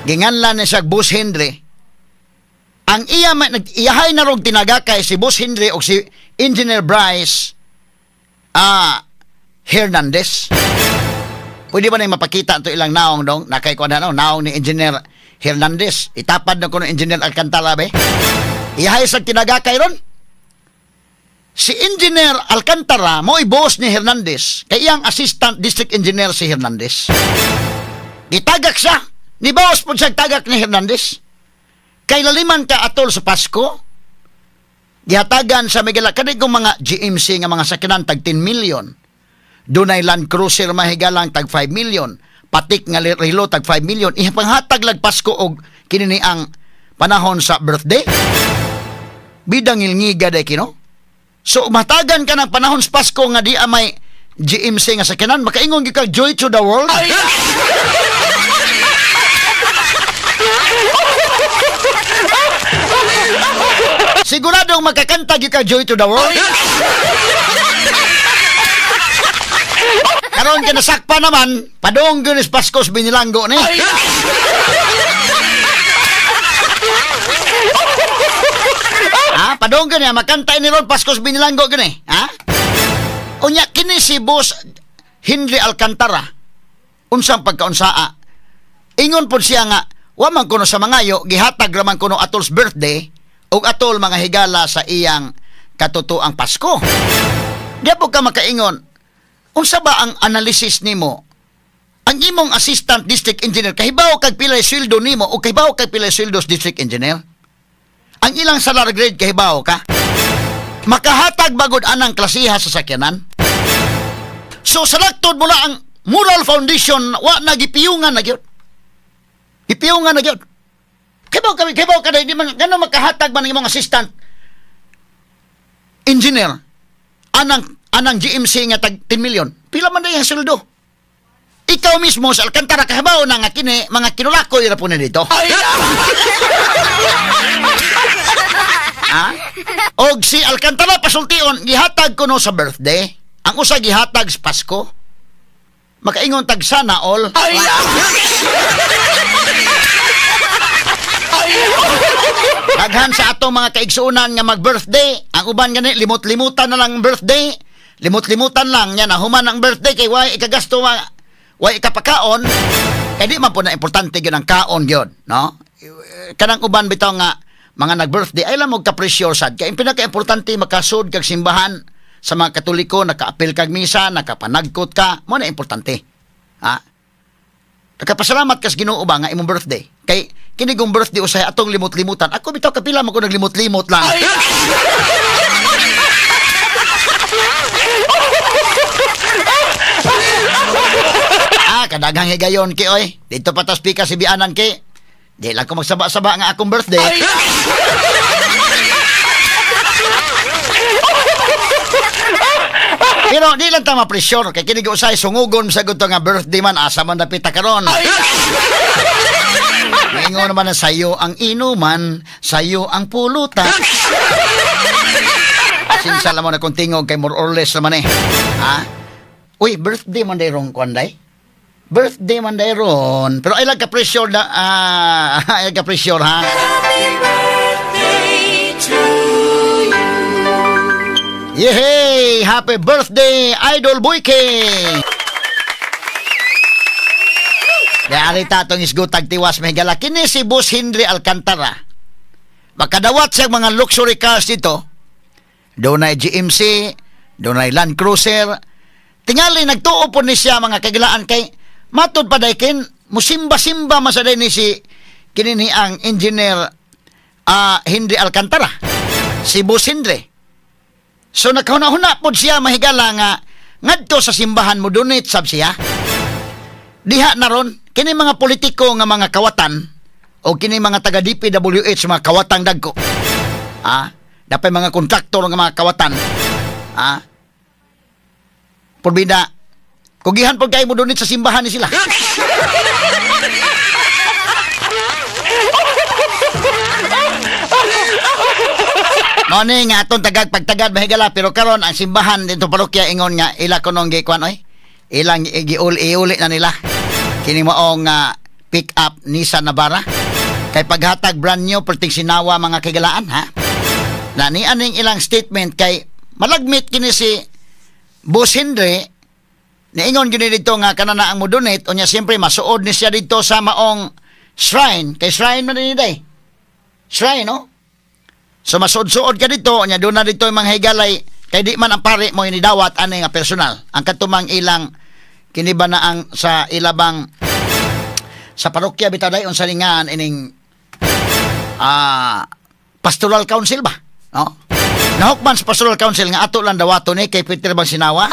Ginganlan ni siya Boss Henry. Ang iya iyahay na rog tinaga kay si Boss Henry o si Engineer Bryce Hernandez. Pwede ba na mapakita ito ilang naong dong? Nakay ko na naong ni Engineer Hernandez. Itapad na ko ng Engineer Alcantara be. Iyahay sa tinaga kay ron. Si Engineer Alcantara mo'y boss ni Hernandez. Kay iyang assistant district engineer si Hernandez. Gitagak siya. Ni boss po siya tagak ni Hernandez. Kay laliman ka atol sa Pasko, gihatagan sa Miguel, kanig kong mga GMC nga mga sakyanan tag 10 million. Dunay Land Cruiser mahigalang tag 5 million. Patik nga relo tag 5 million. Ihapanghatag lag Pasko og kini ang panahon sa birthday. Bidang ilngiga day kino. So matagan ka ng panahon sa Pasko nga di may GMC nga sakyanan, makaingon gyud ka joy to the world. Siguradong magkakanta gyud ka joy to the world. Karon ka nasakpa naman, padong gyud is Pasko sa Binilanggo ni. Ha? Padong gani, makanta ni ron Paskos Binilanggo gani. Ha? Unya kini si Boss Henry Alcantara. Unsang pagkaunsaa? Ingon pod siya nga wa man kuno sa mangayo, gihatag ra man kuno atol's birthday ug atol mga higala sa iyang katotoang Pasko. Di po ka makaingon. Unsa ba ang analysis nimo? Ang imong assistant district engineer, kahibaw kag pila sweldo nimo o kahibaw kag pila sweldo sa district engineer? Ang ilang salary grade kahibaw ka? Makahatag bagod anang klasiha sa sakyanan? So sa laktod mo na ang moral foundation wa na gipiyungan na gyud. Gipiyungan na gyud. Kahibaw ka di man ngano makahatag man ang imong assistant engineer anang GMC nga tag 10 million. Pila man day ang sweldo? Ikaw mismo sa Alcantara kahibaw na nga kini mga kinulakoy ra po ni dito. Ha? Og si Alcantara pasultion gihatag kuno sa birthday. Ang usa gihatag sa Pasko. Makaingon tag sana all. Daghan sa atong mga kaigsuonan nga mag-birthday, ang uban gani limot-limutan na lang ang birthday. Limot-limutan lang nya na human ang birthday kay way ikagasto way ikapakaon. Kay di man po na importante gyud ang kaon gyud, no? Kanang uban bitaw nga mga nag-birthday ay lang mo ka-pressure sad. Kay ang pinaka-importante makasud kag simbahan sa mga Katoliko, nakaapil kag misa, nakapanagkot ka, mo na importante. Ha? Nakapasalamat kas Ginoo ba nga imong birthday? Kay kini kong birthday usahay atong limot-limutan. Ako bitaw kapila man ko naglimot-limot lang. Ah, kadaghang higayon ki oy. Dito pa tas pika si bianan ki. Di lang ko magsaba-saba nga akong birthday. Pero di lang ta ma-pressure kay kini usahay sungugon sa gusto nga birthday man asa man dapita karon. Maingon naman na sayo ang inuman, sayo ang pulutan. Sinsa lang mo na kung tingog kay more or less naman eh. Ha? Uy, birthday man day ron kwan day? Birthday man day ron. Pero ay lang ka-pressure na, ay lang ka-pressure ha? Happy birthday to you. Yehey! Happy birthday, Idol Boyke! Dari tatong isgutag tiwas mahigala. Kini si Boss Henry Alcantara. Makadawat siya mga luxury cars dito. Doon ay GMC, doon ay Land Cruiser. Tingali nagtuo po ni siya mga kagilaan kay matod pa daykin musimba-simba masaday ni si kinini ang engineer Henry Alcantara. Si Boss Henry. So nakahuna-huna po siya mahigala nga ngadto sa simbahan mo donate sab siya. Diha na ron kini mga politiko nga mga kawatan o kini mga taga DPWH mga kawatang dagko. Ah, dapat mga kontraktor nga mga kawatan. Ah. Purbida kugihan pud kay mo donate sa simbahan ni sila. Mao ni nga atong tagag pagtagad mahigala pero karon ang simbahan dito parokya ingon nga ila kunong gikuan oy. Ilang iuli na nila. Kini maong pick up Nissan Navara. Kay paghatag brand new perting sinawa mga kaigalaan ha. Na ni aning ilang statement kay malagmit kini si Boss Henry niingon gyud dito nga kanana ang mo-donate unya siyempre masuod ni siya dito sa maong shrine kay shrine man ni day. Shrine no? So masuod-suod ka dito unya doon na dito yung mga higalay kay di man ang pare mo inidawat ani nga personal. Ang katumang ilang kini ba na ang sa ilabang sa parokya bitaw day unsa ningan ining pastoral council ba no? Nahukman sa pastoral council nga ato lang dawato ni kay Peter bang sinawa.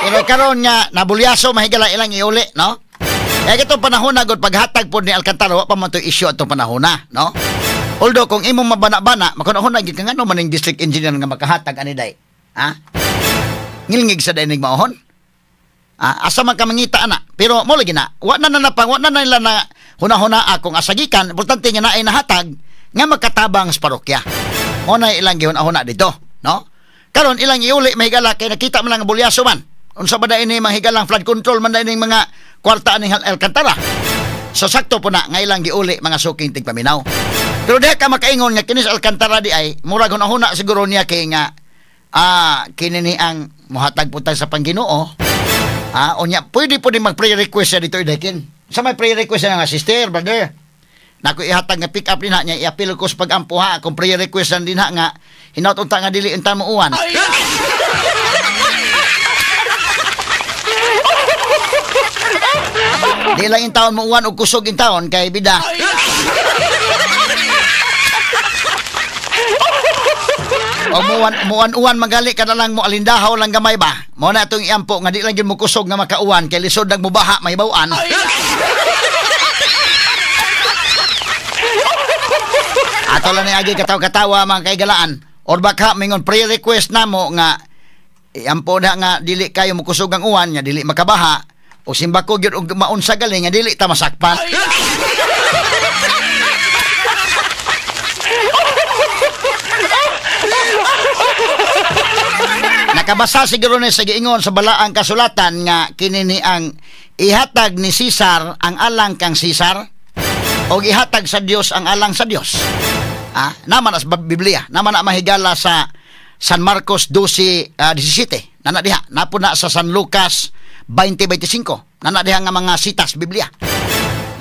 Pero karon nga nabulyaso mahigala ilang iuli no? Kaya itong panahon na gud paghatag pod ni Alcantara wa pa man to'y issue atong panahon na no? Although kung imong mabana-bana makunahon na gid ka ngano man ning district engineer nga makahatag ani day. Ha? Ngilngig sa dainig maohon. Ah, asa man ka mangita ana. Pero mo lagi na, wa na na wa na nila na hunahuna akong asagikan, importante nga naay nahatag nga makatabang sa parokya. Mo na ilang gihuna-huna dito, no? Karon ilang iuli mahigala kay nakita man lang ang bulyaso man. Unsa ba daini mga higalang flood control man daini mga kwarta aning Alcantara. So sakto po na nga ilang giuli, mga suking tigpaminaw. Pero diha ka makaingon nga kinis Alcantara di ay murag hunahuna siguro niya kay nga kini ni ang mohatag po tayo sa pangginoo. Unya pwede po din mag-prayer request siya dito idakin. Sa may prayer request siya nga, "Sister, brother, nako ihatag nga pick up din ha niya, i-appeal ko sa pag-ampo ha, kung prayer request lang din ha nga hinaut unta nga dili unta mo uwan." Di lang in taon mo uwan og kusog in taon kay bida. O muwan-uwan magali ka na lang mo alindahaw lang gamay ba. Mo na itong iampo nga di lang yun mo kusog nga makauwan kay lisod nag mubaha mahibaw-an. Ato lang ni agi katawa-katawa mga kaigalaan. Or baka mingon prayer request namo nga iampo na nga dili kayo mukusog ang uwan nga dili makabaha o simba ko gyud og maunsa gali nga dili ta masakpan. Nakabasa siguro ni sa giingon sa balaang kasulatan nga kini ni ang ihatag ni Cesar ang alang kang Cesar o ihatag sa Dios ang alang sa Dios. Naman as Biblia, naman na mahigala sa San Marcos 12:17. Nana diha, napo na sa San Lucas 20:25. Nana diha nga mga sitas Biblia.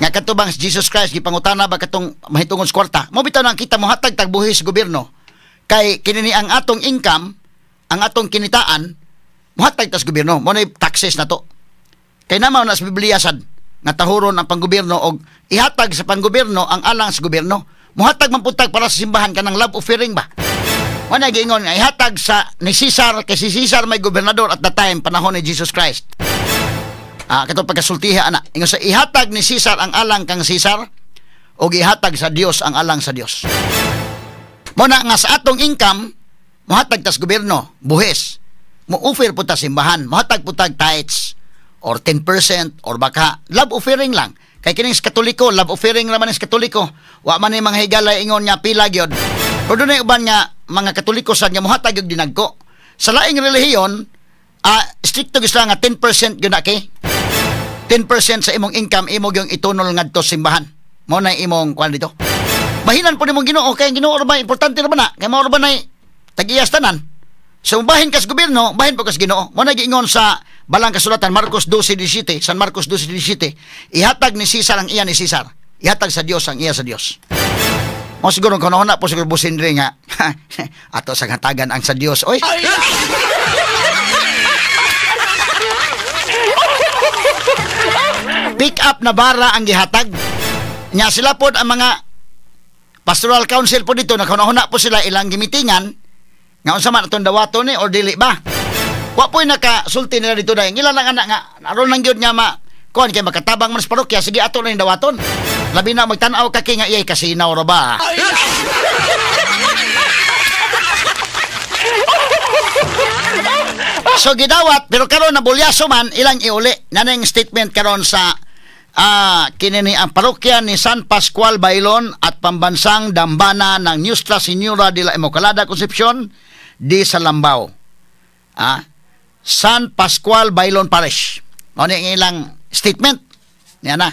Nga katubang Jesus Christ gipangutana ba katong mahitungod sa kwarta. Mo bitaw nang kita mohatag tag buhis sa gobyerno. Kay kini ni ang atong income, ang atong kinitaan, mohatag tas gobyerno. Mo na taxes na to. Kay naman na sa Biblia sad nga tahuron ang panggobyerno og ihatag sa panggobyerno ang alang sa gobyerno. Mohatag man pud tag para sa simbahan kanang love offering ba. Mo na giingon nga ihatag sa ni Cesar kay si Cesar may gobernador at the time panahon ni Jesus Christ. Katong pagkasultiha ana. Ingon sa ihatag ni Cesar ang alang kang Cesar og ihatag sa Dios ang alang sa Dios. Mo na nga sa atong income mohatag tas gobyerno, buhis. Mo-offer po ta simbahan, mohatag po tag tithes or 10% or baka love offering lang. Kay kining sa Katoliko, love offering raman sa Katoliko. Wa man ni mga higala ingon nga pila gyud. Pero dunay uban nga mga Katoliko sad nga mohatag gyud dinagko. Sa laing relihiyon, stricto gyud sila nga 10% gyud na kay. 10% sa imong income imo gyung itunol ngadto simbahan. Mao na imong kuan dito. Bahinan po nimong Ginoo kay Ginoo ra ba importante ra ba na? Kay mao ra ba nay tag-iyas tanan. So bahin kas gobyerno, bahin po kas Ginoo. Mao na giingon sa balang kasulatan Marcos 12:17, San Marcos 12:17, ihatag ni Cesar ang iya ni Cesar, ihatag sa Dios ang iya sa Dios. Mo siguro kuno na po siguro busin diri nga ato sa hatagan ang sa Dios. Oy. Pick up na bara ang gihatag. Nya sila pod ang mga pastoral council po dito nakunahuna po sila ilang gimitingan nga unsa man atong dawaton ni or dili ba. Wa po'y nakasulti nila dito dahil ilan lang anak nga aron lang gyud nga ma kuan kay makatabang man sa parokya, sige ato na yung dawaton. Labi na magtan-aw ka kay nga iyay kasinaw ra ba. So gidawat pero karon na bulyaso man ilang iuli nanang statement karon sa kini ni ang parokya ni San Pascual Bailon at pambansang dambana ng Nuestra Señora de la Immaculada Concepcion di Salambao. San Pascual Bailon Parish. Mao ni ang ilang statement. Niya na.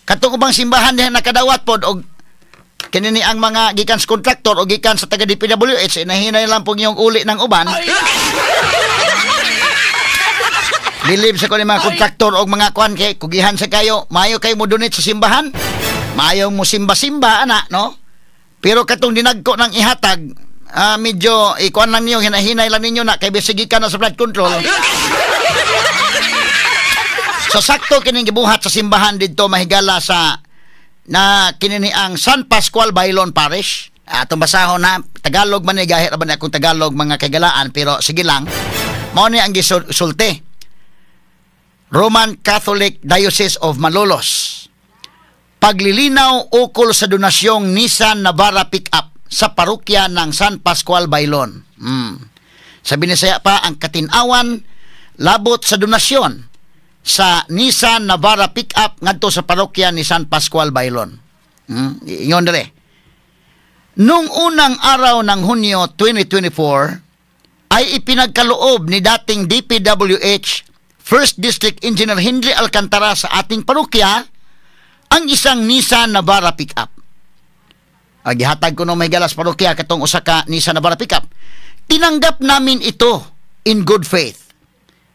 Katong ubang simbahan diha nakadawat pod og kini ni ang mga gikan sa contractor o gikan sa taga DPWH inahinay lang pong iyong uli ng uban. Bilib sa ko ni mga kontraktor og mga kuan kay kugihan sa kayo, maayo kayo mo donate sa simbahan. Maayo mo simba-simba ana, no? Pero katong dinagko ng ihatag, medyo ikuan lang niyo, hinahinay lang ninyo na kay bisig gikan na sa flood control. So sakto kining gibuhat sa simbahan didto mahigala sa na kini ni ang San Pascual Bailon Parish. Atong basahon na Tagalog man ni gahi ra ba ni akong Tagalog mga kaigalaan, pero sige lang. Mao ni ang gisulti. Roman Catholic Diocese of Malolos. Paglilinaw ukol sa donasyong Nissan Navara pickup sa parokya ng San Pascual Bailon. Sa Binisaya pa ang katinawan labot sa donasyon sa Nissan Navara pickup ngadto sa parokya ni San Pascual Bailon. Ingon dire. Nung unang araw ng Hunyo 2024 ay ipinagkaloob ni dating DPWH First District Engineer Henry Alcantara sa ating parokya ang isang Nissan Navara pickup. Gihatag ko no may galas parokya katong usa ka Nissan Navara pickup. Tinanggap namin ito in good faith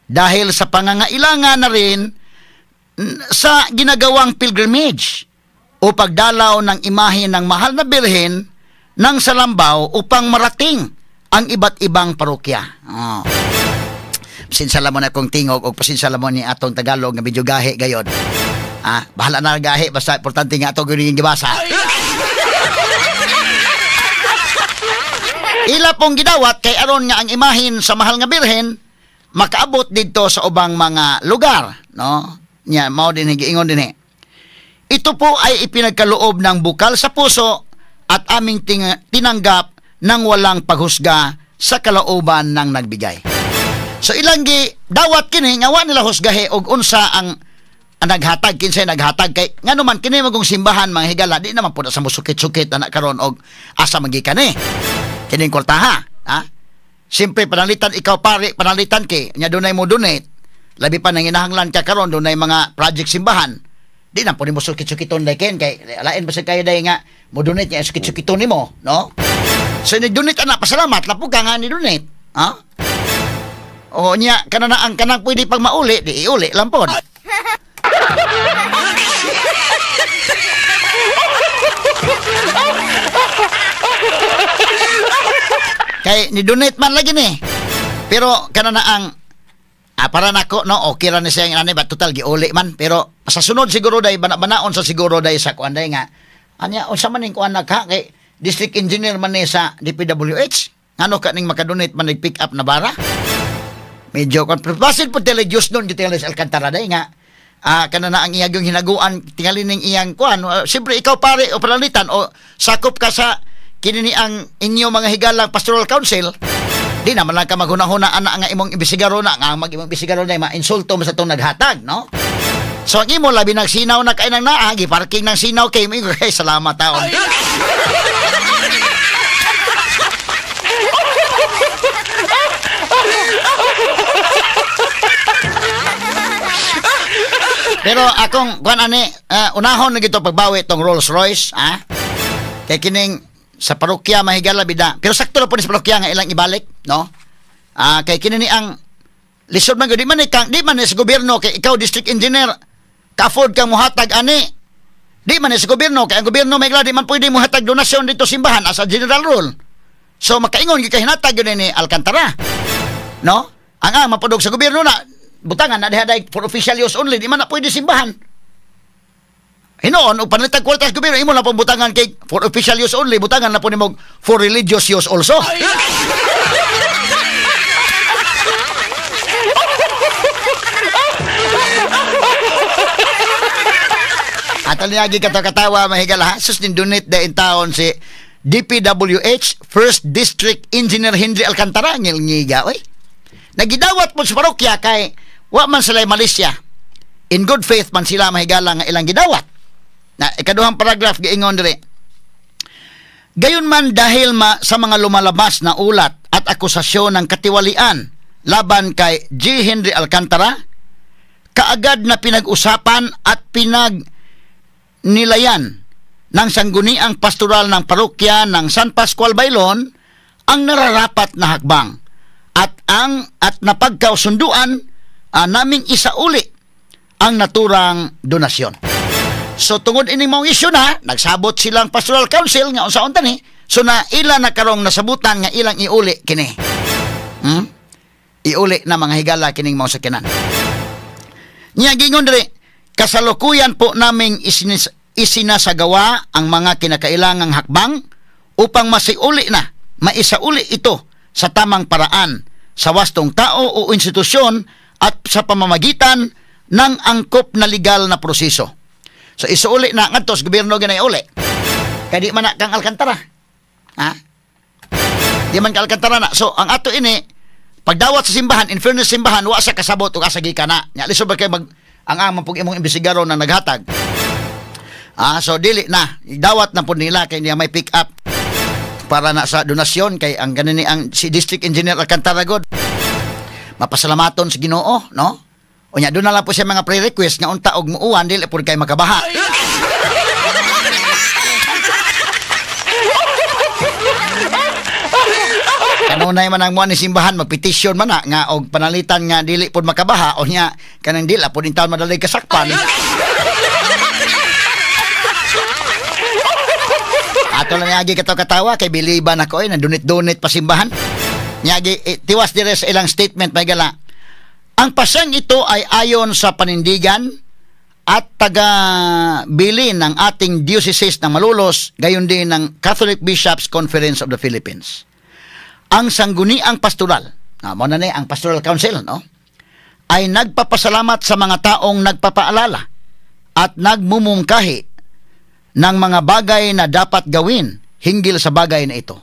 dahil sa pangangailangan na rin sa ginagawang pilgrimage o pagdalaw ng imahe ng mahal na Birhen ng Salambao upang marating ang iba't ibang parokya. Oh. Pasensya mo na akong tingog o pasensya mo ni atong Tagalog nga medyo gahi gayon. Ah, bahala na gahi basta importante nga ato gyud gibasa. Ila pong gidawat kay aron nga ang imahin sa mahal nga Birhen makaabot didto sa ubang mga lugar, no? Nya mao din giingon dinhi. Ito po ay ipinagkaloob ng bukal sa puso at aming tinanggap ng walang paghusga sa kalooban ng nagbigay. So ilang gi dawat kini nga wa nila husgahe og unsa ang naghatag, kinsay naghatag kay ngano man kini magong simbahan mga higala di naman pud sa musukit-sukit ana karon og asa magikan eh. Kining kwartaha, ha? Siyempre panalitan ikaw pare, panalitan kay nya dunay mo donate. Labi pa nang inahanglan ka karon dunay mga project simbahan. Di na pud nimo sukit-sukiton day ken kay alain ba sa kayo day nga mo donate nya sukit-sukiton nimo, no? So ni donate ana pasalamat lapog ka nga ni donate, ha? O nya kana ang kanang pwede pag mauli di iuli lang pod. Kay ni donate man lagi ni. Pero kana na ang para nako no okay ra ni siya ani ba total giuli man pero sa sunod siguro day bana-banaon sa siguro day sa kuan day nga anya unsa man ning kuan nagha kay district engineer man ni sa DPWH ngano ka ning makadonate man nag pick up na bara. Medyo kon basin po tele Dios nun tingali sa Alcantara day nga kana na ang iyang hinaguan tingali ning iyang kuan siyempre ikaw pare o panalitan o sakop ka sa kini ni ang inyo mga higalang pastoral council di naman lang ka maghunahuna ana nga imong ibisigaro na nga mag imong ibisigaro na ma-insulto mo sa tong naghatag, no? So ang imo labi nagsinaw na kay nang naa gi parking ng sinaw kay mo kay salamat taon. Pero akong kuan ani unahon na gito pagbawi tong Rolls Royce, ha? Kay kining sa parokya mahigala bida. Pero sakto ra po ni sa parokya nga ilang ibalik, no? Kay kini ni ang lisod man gyud di man ni kang di man ni sa gobyerno kay ikaw district engineer ka-afford kang mohatag ani. Di man ni sa gobyerno kay ang gobyerno may di man pwede mohatag donasyon dito simbahan as a general rule. So makaingon gyud kay hinatag gyud ni Alcantara. No? Ang mapudog sa gobyerno na butangan na diha for official use only di man na pwede simbahan. Hinoon, og panalitag kwarta sa gobyerno imo na pong butangan kay for official use only, butangan na po nimo for religious use also. At niagi katawakatawa mahigala, sus din donate da in taon si DPWH First District Engineer Henry Alcantara ngilngiga oy. Nagidawat po sa parokya kay wa man sila Malaysia. In good faith man sila mahigala nga ilang gidawat. Na ikaduhang paragraph giingon diri. Gayunman dahil sa mga lumalabas na ulat at akusasyon ng katiwalian laban kay G. Henry Alcantara, kaagad na pinag-usapan at pinagnilayan ng sangguniang pastoral ng parokya ng San Pascual Bailon ang nararapat na hakbang at ang at napagkausunduan naming isauli ang naturang donasyon. So tungod ining maong isyu na nagsabot silang pastoral council nga unsaon tani, so na ila na karong nasabutan nga ilang iuli kini. Iuli na mga higala kining maong sakyanan. Nya gingon diri, kasalukuyan po naming isinasagawa ang mga kinakailangang hakbang upang masiuli na, maisauli ito sa tamang paraan sa wastong tao o institusyon at sa pamamagitan ng angkop na legal na proseso. So isuuli na ngadto sa gobyerno ginay uli. Kay di man na kang Alcantara. Ha? Di man ka Alcantara na. So ang ato ini pagdawat sa simbahan, in fairness simbahan wa sa kasabot ug asa gikan na. Nya lisod ba kay mag ang amang pug imong imbisigaro na naghatag. So dili na dawat na pud nila kay niya may pick up para na sa donasyon kay ang ganini ang si District Engineer Alcantara god. Mapasalamaton sa Ginoo, no? Unya doon na lang po siya mga pre-request nga unta og muuwan dili pud kay makabaha. Kanunay man ang muan ni simbahan, magpetisyon man na nga og panalitan nga dili pod makabaha o nya kanang dila pod in taon madali kasakpan. Ato lang niagi katawa kay biliban ako ay nandunit-dunit pa simbahan. Niagi tiwas dire sa ilang statement may gala. Ang pasyang ito ay ayon sa panindigan at taga-bilin ng ating diocese ng Malolos, gayon din ng Catholic Bishops Conference of the Philippines. Ang Sangguniang Pastoral, mo na ni ang Pastoral Council, no? Ay nagpapasalamat sa mga taong nagpapaalala at nagmumungkahi ng mga bagay na dapat gawin hinggil sa bagay na ito.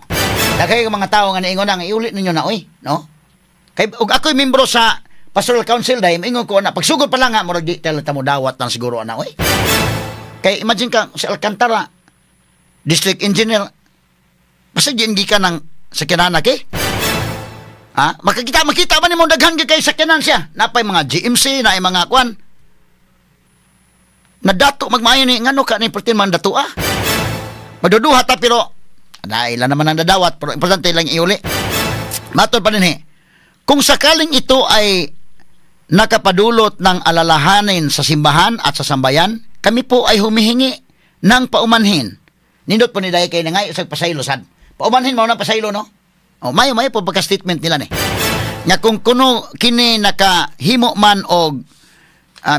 Daghay mga tao nga niingon ang iulit ninyo na oy, no? Kay og ako'y membro sa Pastoral Council dahil ingon ko na pagsugod pa lang nga murag di talaga mo dawat lang siguro ana oy. Kay imagine ka si Alcantara, district engineer, basta diyan ka ng sakyanan eh. Ha? Makikita makita ba nimo daghan gyud kay sakyanan siya? Napay mga GMC, naay mga kwan. Nadato magmaayo ni ngano ka ni pertin man dato ah. Maduduha ta pero naila naman ang dadawat pero importante lang iuli. Matod pa dinhi. Kung sakaling ito ay nakapadulot ng alalahanin sa simbahan at sa sambayan, kami po ay humihingi ng paumanhin. Nindot po ni dahil kay nangay sa pasaylo sad. Paumanhin mao na pasaylo, no? O mayo po pagka-statement nila ni. Nga kung kuno kini nakahimo man og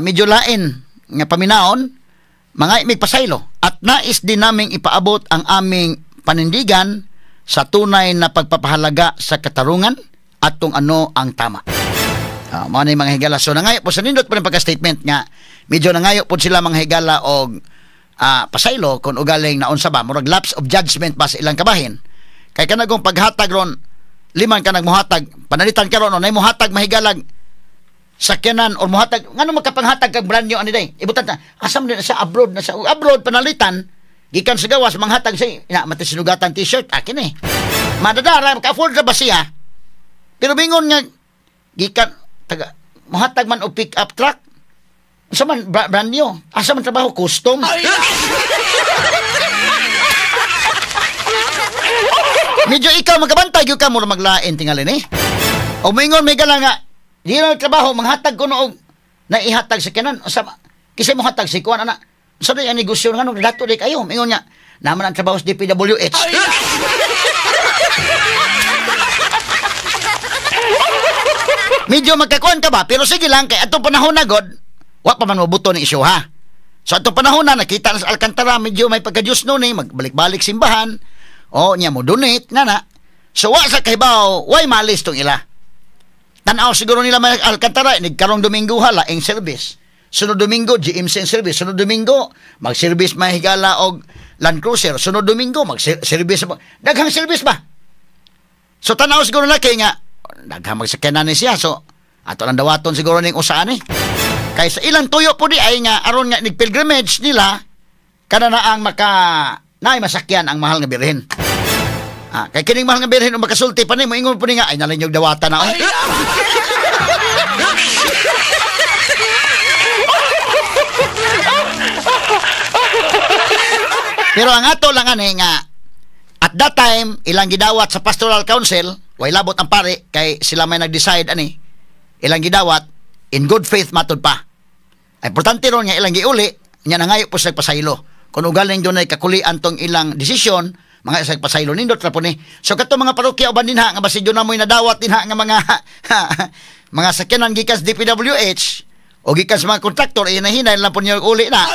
medyo lain nga paminaon, mga imig pasaylo at nais din naming ipaabot ang aming panindigan sa tunay na pagpapahalaga sa katarungan at kung ano ang tama. Mao ni mga higala. So nangayo po sa nindot po ng pagka-statement nga medyo nangayo po sila mga higala og pasaylo kung ugaling naunsa ba murag lapse of judgment ba sa ilang kabahin. Kay kanagong paghatag ron liman ka nagmuhatag panalitan karon no nay muhatag mahigalag sakyanan or muhatag ngano makapanghatag kag brand new ani day ibutan ta asam din sa abroad na sa abroad panalitan gikan sa gawas manghatag sa ina matisinugatan t-shirt akin eh madadara maka-afford ra ba siya pero bingon nga gikan taga muhatag man og pick up truck sa man brand new asa man trabaho custom. Medyo ikaw magkabantay gyud ka mura maglain tingali ni o moingon may gala nga di na trabaho manghatag ko og naihatag sa kanan sa kisay mohatag si kuan ana sa day ang negosyo nga nung dato day kayo moingon nga naman ang trabaho sa DPWH. Medyo magkakuan ka ba pero sige lang kay atong panahon na god wa pa man mobuto ni isyu ha. So atong panahon na nakita na sa Alcantara medyo may pagka-Diyos noon eh magbalik-balik simbahan o niya mo donate nga na. So wa sa kahibaw way malis tong ila. Tanaw siguro nila may Alcantara nagkarong Domingo ha laing service. Sunod Domingo GMC ang service, sunod Domingo mag-service mahigala og Land Cruiser, sunod Domingo mag-service daghang service ba. So tanaw siguro na kay nga daghang magsakyanan ni siya so ato lang dawaton siguro ning usaan eh. Kay sa ilang tuyo po di ay nga aron nga nig-pilgrimage nila kana na ang maka naay masakyan ang mahal nga birhen. Kay kining mahal nga birhen o makasulti pa ni moingon po ni nga ay nalinyog dawatan na oy. Pero ang ato lang ani nga at that time ilang gidawat sa Pastoral Council way labot ang pare kay sila may nag-decide ani ilang gidawat in good faith matud pa. Ay importante ron nga ilang giuli nya nangayo po sa pasaylo. Kung ugaling dunay kakulian tong ilang desisyon mga isang pasaylo nindot ra po ni. So kato mga parokya uban dinha nga basi na mo'y nadawat dinha nga mga mga sakyanan gikan sa DPWH o gikan sa mga kontraktor inahinay lang po niyo uli na.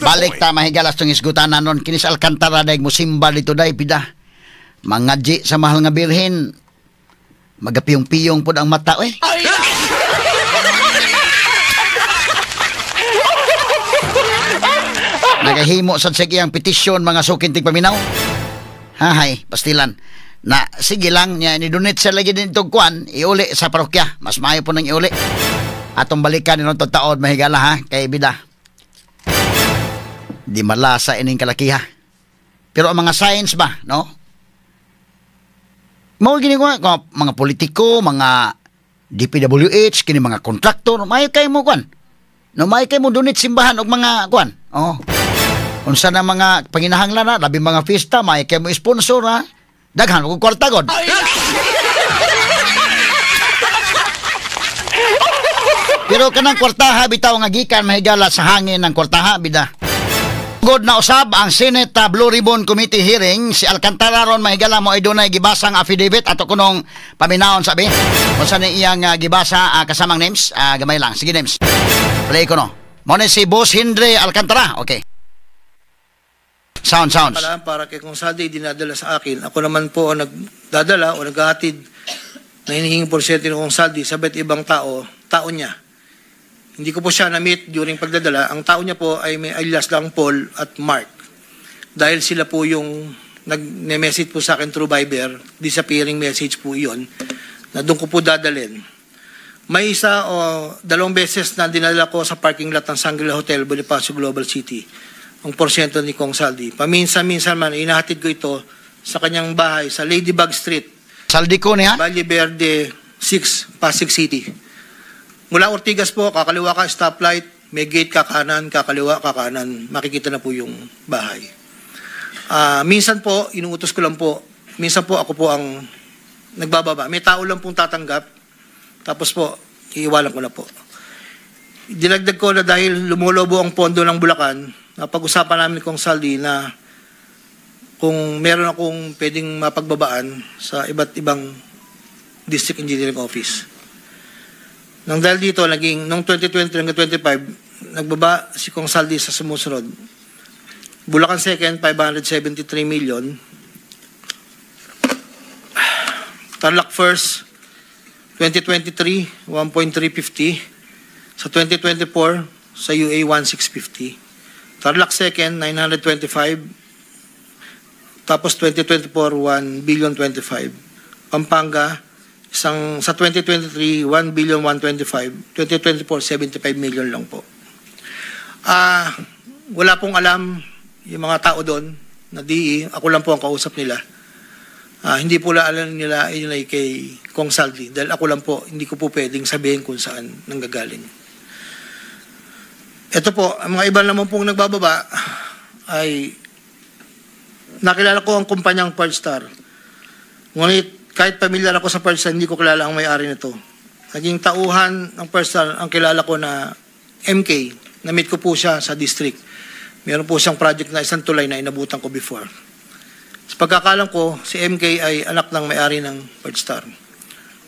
Balik ta mahigalas tong isgutan nanon kini sa Alcantara daig musimba dito day pida. Mangadji sa mahal nga birhen. Magapiyong-piyong pod ang mata oy. Nagahimo sad sa iyang petisyon mga sukin tigpaminaw. Hahay, pastilan. Na sige lang niya ni donate sa lagi din itong kuan, iuli sa parokya. Mas maayo po nang iuli. Atong balikan ni taod mahigala ha kay bida. Di malasa ining kalakiha. Pero ang mga science ba, no? Mao gini ko mga politiko, mga DPWH, kini mga kontraktor, maayo kay mo kuan. No, maayo kay mo donate simbahan og mga kuan. Oh. Unsa na mga panginahanglan na, labi mga fiesta, may kay mo sponsor ha. Daghan og kwarta god. Pero kanang kwartaha bitaw nga gikan mahigala sa hangin ng kwartaha bida. God na usab ang Senate Blue Ribbon Committee hearing si Alcantara ron mahigala mo ay dunay gibasang affidavit ato kunong paminaon sabi. Unsa ni iyang gibasa kasamang names? Gamay lang. Sige names. Play ko no. Mo ni si Boss Henry Alcantara. Okay. Sound, sounds. Para kay Kong Saldi dinadala sa akin. Ako naman po ang nagdadala o naghahatid na hinihinging porsyento ng Kong Saldi sa ba't ibang tao, tao niya. Hindi ko po siya na-meet during pagdadala. Ang tao niya po ay may alias lang Paul at Mark. Dahil sila po yung nag-message po sa akin through Viber, disappearing message po iyon, na doon ko po dadalhin. May isa o dalawang beses na dinala ko sa parking lot ng Shangri-La Hotel, Bonifacio Global City, ang porsyento ni Kong Saldi. Paminsan-minsan man, inahatid ko ito sa kanyang bahay sa Ladybug Street, Saldi ko niya? Valle Verde 6, Pasig City. Mula Ortigas po, kakaliwa ka, stoplight, may gate ka kanan, kakaliwa ka kanan, makikita na po yung bahay. Minsan po, inuutos ko lang po, minsan po ako po ang nagbababa. May tao lang pong tatanggap, tapos po, iiwalan ko na po. Dinagdag ko na dahil lumulobo ang pondo ng Bulacan, napag-usapan namin ni Kong Saldi na kung meron akong pwedeng mapagbabaan sa iba't ibang district engineering office. Nang dahil dito, naging, noong 2020 hanggang 25, nagbaba si Kong Saldi sa sumusunod. Bulacan second, 573 million. Tarlac first, 2023, 1.350. Sa 2024, sa UA, 1.650. Tarlac second, 925. Tapos 2024, 1 billion 25. Pampanga, isang, sa 2023, 1 billion 125. 2024, 75 million lang po. Wala pong alam yung mga tao doon na DE. Ako lang po ang kausap nila. Hindi po alam nila yun ay kay Kong Saldi. Dahil ako lang po, hindi ko po pwedeng sabihin kung saan nanggagaling. Ito po, ang mga iba naman pong nagbababa ay nakilala ko ang kumpanyang Pearlstar. Ngunit kahit pamilyar ako sa Pearlstar, hindi ko kilala ang may-ari nito. Naging tauhan ng Pearlstar ang kilala ko na MK. Na-meet ko po siya sa district. Meron po siyang project na isang tulay na inabutan ko before. Sa pagkakalam ko, si MK ay anak ng may-ari ng Pearlstar.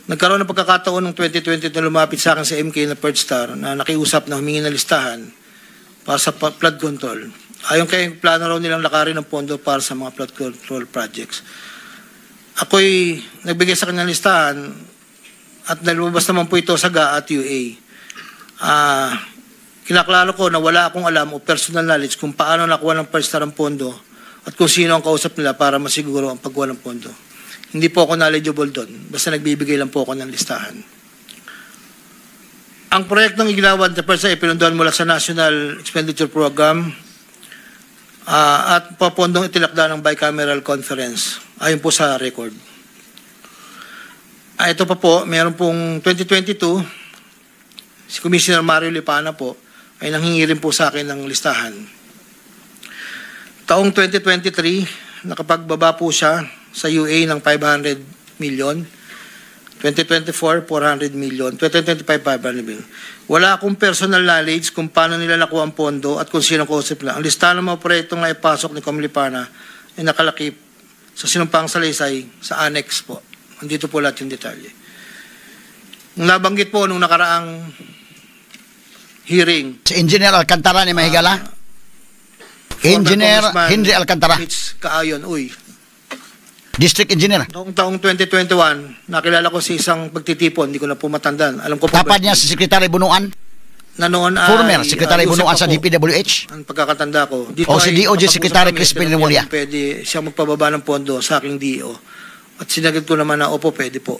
Nagkaroon ng pagkakataon noong 2020 na lumapit sa akin si MK na Pearlstar na nakiusap na humingi ng listahan para sa flood control. Ayon kay plano raw nilang lakarin ng pondo para sa mga flood control projects. Ako'y nagbigay sa kanyang listahan at nalabas naman po ito sa GA at UA. Kinaklaro ko na wala akong alam o personal knowledge kung paano nakuha ng Pearlstar ang pondo at kung sino ang kausap nila para masiguro ang pagkuha ng pondo. Hindi po ako knowledgeable doon. Basta nagbibigay lang po ako ng listahan. Ang proyektong iginawad na Pearlstar ay pinunduhan mula sa National Expenditure Program at papondong itinakda ng Bicameral Conference ayon po sa record. Ito pa po, meron pong 2022, si Commissioner Mario Lipana po ay nanghingi rin po sa akin ng listahan. Taong 2023, nakapagbaba po siya sa UA ng 500 million. 2024, 400 million. 2025, 500 million. Wala akong personal knowledge kung paano nila nakuha ang pondo at kung sino ang kausap nila. Ang listahan ng mga proyektong na ipasok ni Com Lipana ay nakalakip sa sinumpang salaysay sa annex po. Andito po lahat yung detalye. Nung nabanggit po nung nakaraang hearing, Si Engineer Alcantara ni Mahigala? Engineer Henry Alcantara. Mitch Kaayon, uy. District Engineer. Noong taong 2021, nakilala ko si isang pagtitipon, hindi ko na po matandaan. Alam ko po Tapad niya si Secretary Bunuan, na noon ay former Secretary Bunuan sa po, DPWH. ang pagkakatanda ko. Dito O si ay DOJ Secretary kami, Crispin tinanong niya Remulla. kung pwede siya magpababa ng pondo sa aking DO. At sinagot ko naman na opo, pwede po.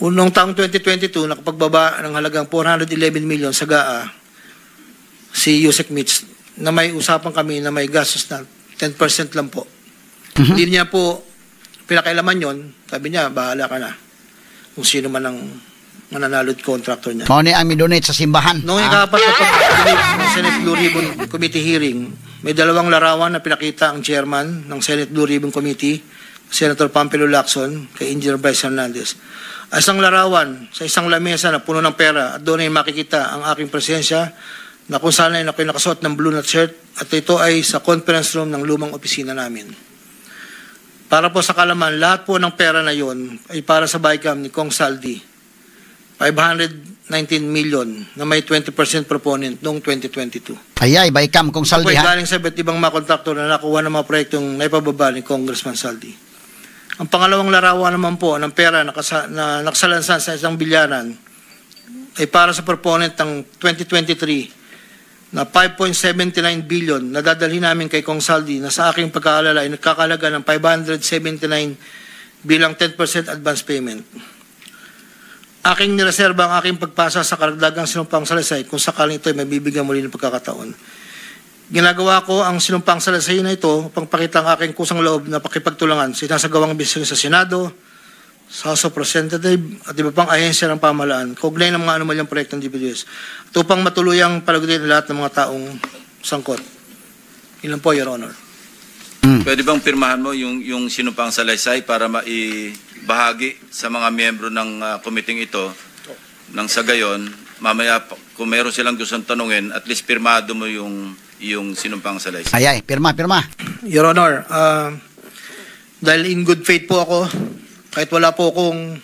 Unong taong 2022, nakapagbaba ng halagang 411 million sa GAA si Yusek Mitch na may usapan kami na may gastos na 10% lang po. Hindi niya po pinakailaman yon. Sabi niya, bahala ka na kung sino man ang mananalo at contractor niya. Mao ni ang midonate sa simbahan. Noong ikaapat na pagdinig ng Senate Blue Ribbon Committee hearing, May dalawang larawan na pinakita ang chairman ng Senate Blue Ribbon Committee, Senator Panfilo Lacson, kay Engineer Bryce Hernandez. Ang isang larawan sa isang lamesa na puno ng pera at doon ay makikita ang aking presensya na kung saan ay ako'y nakasuot ng blue na shirt at ito ay sa conference room ng lumang opisina namin. Para po sa kaalaman, lahat po ng pera na yon ay para sa BICAM ni Cong Zaldy. 519 million na may 20% proponent noong 2022. Ayay, BICAM Cong Ito Zaldy po ay ha. galing sa iba't ibang mga kontraktor na nakuha ng mga proyektong naipababa ni Congressman Zaldy. Ang pangalawang larawan naman po ng pera na nakasalansan sa isang bilyaran ay para sa proponent ng 2023 na 5.79 billion na dadalhin namin kay Cong Zaldy na sa aking pagkaalala ay nagkakahalaga ng 579 bilang 10% advance payment. Aking nireserba ang aking pagpasa sa karagdagang sinumpang salaysay kung sakaling ito ay mabibigyan muli ng pagkakataon. Ginagawa ko ang sinumpang salaysay na ito upang pakita ang aking kusang loob na pakipagtulungan sa sinasagawang imbestigasyon sa Senado, sa House of Representatives at iba pang ahensya ng pamahalaan kaugnay ng mga anomalyang proyekto ng DPWH at upang matuluyang palagutin ang lahat ng mga taong sangkot. Yun lang po, Your Honor. Pwede bang pirmahan mo yung sinumpang salaysay para maibahagi sa mga miyembro ng komiteng ito nang sa gayon, mamaya kung meron silang gustong tanungin, at least pirmado mo yung sinumpang salaysay. Ayay, pirma, pirma. Your Honor, dahil in good faith po ako, kahit wala po akong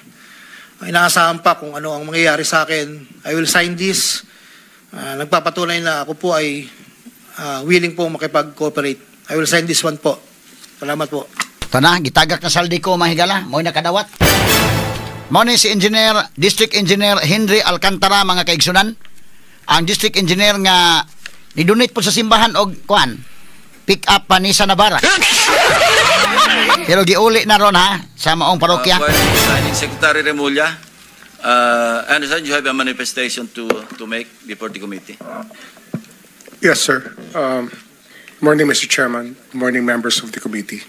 inaasahan pa kung ano ang mangyayari sa akin, I will sign this. Nagpapatunay na ako po ay willing po makipag-cooperate. I will sign this one po. Salamat po. Ito na, gitagak na Zaldy Co, mga higala. Mo'y nakadawat. Mao ni si Engineer, District Engineer Henry Alcantara, mga kaigsunan. Ang District Engineer nga ni-donate po sa simbahan og kuan, pick up pa ni sa Navara. Pero giuli na ron ha sa maong parokya. While signing, Secretary Remulla, I understand you have a manifestation to make before the committee. Yes, sir. Morning, Mr. Chairman. Morning, members of the committee.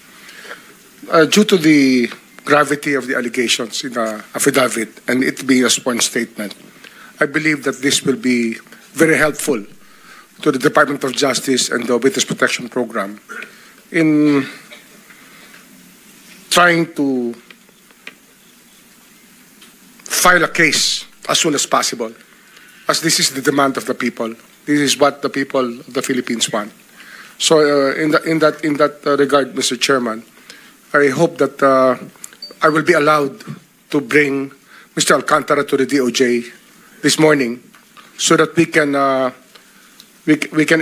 Due to the gravity of the allegations in the affidavit and it being a sworn statement, I believe that this will be very helpful to the Department of Justice and the Witness Protection Program in trying to file a case as soon as possible, as this is the demand of the people. This is what the people of the Philippines want. So, in that regard, Mr. Chairman, I hope that I will be allowed to bring Mr. Alcantara to the DOJ this morning, so that we can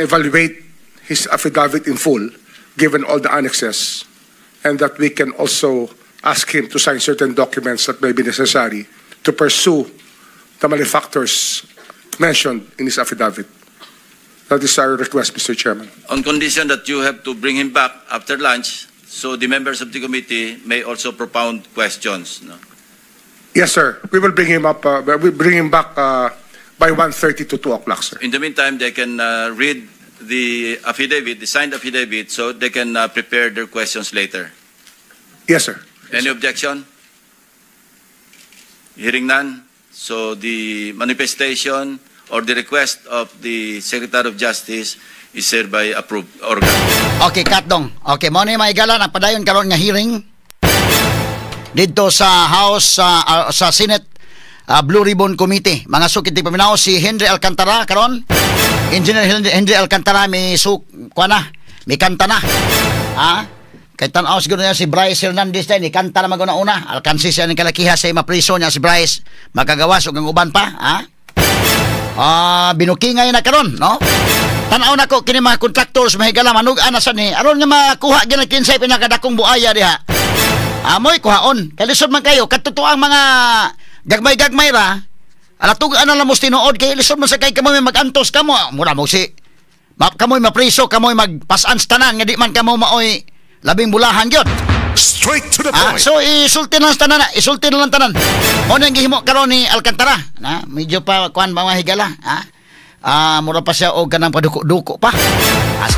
evaluate his affidavit in full, given all the annexes, and that we can also ask him to sign certain documents that may be necessary to pursue the malefactors mentioned in his affidavit. That is our request, Mr. Chairman. On condition that you have to bring him back after lunch so the members of the committee may also propound questions. No? Yes, sir. We will bring him up. We bring him back by 1:30 to 2 o'clock, sir. In the meantime, they can read the affidavit, the signed affidavit, so they can prepare their questions later. Yes, sir. Any objection? Hearing none. So the manifestation or the request of the Secretary of Justice is hereby approved or Okay, katdong. Okay, mao ni, mga higala, nagpadayon karon nga hearing didto sa House sa Senate Blue Ribbon Committee. Mga sukit paminaw, si Henry Alcantara karon. Engineer Henry Alcantara mi suk kuan na, mi kanta na. Ha? Kay tan-aw siguro niya si Bryce Hernandez dahil ni kanta na maguna una. Alkansi siya ng kalakiha sa mapriso niya si Bryce. Makagawas og ang uban pa, ha? Ah, binukingay na karon, no? Tan-aw na ko kini mga contractors, mga higala, manug-an na sa ni aron nga makuha gyud ang kinsay pinakadakong buaya diha. Amoy kuhaon. Kay lisod man kayo katotoo ang mga gagmay-gagmay ra. Alatug ana lang mo tinuod kay lisod man sa kay kamo may magantos kamo. Mura mo si ma, kamoy mapriso, kamoy magpasan sa tanan nga di man kamo maoy labing bulahan gyud. Straight to the Ah, point. so isulti na lang tanan, na, isulti na lang tanan. Mo nang gihimo karon ni Alcantara, na medyo pa kuan mga higala, ha? Ah, mura pa siya og kanang paduko-duko pa. Ah.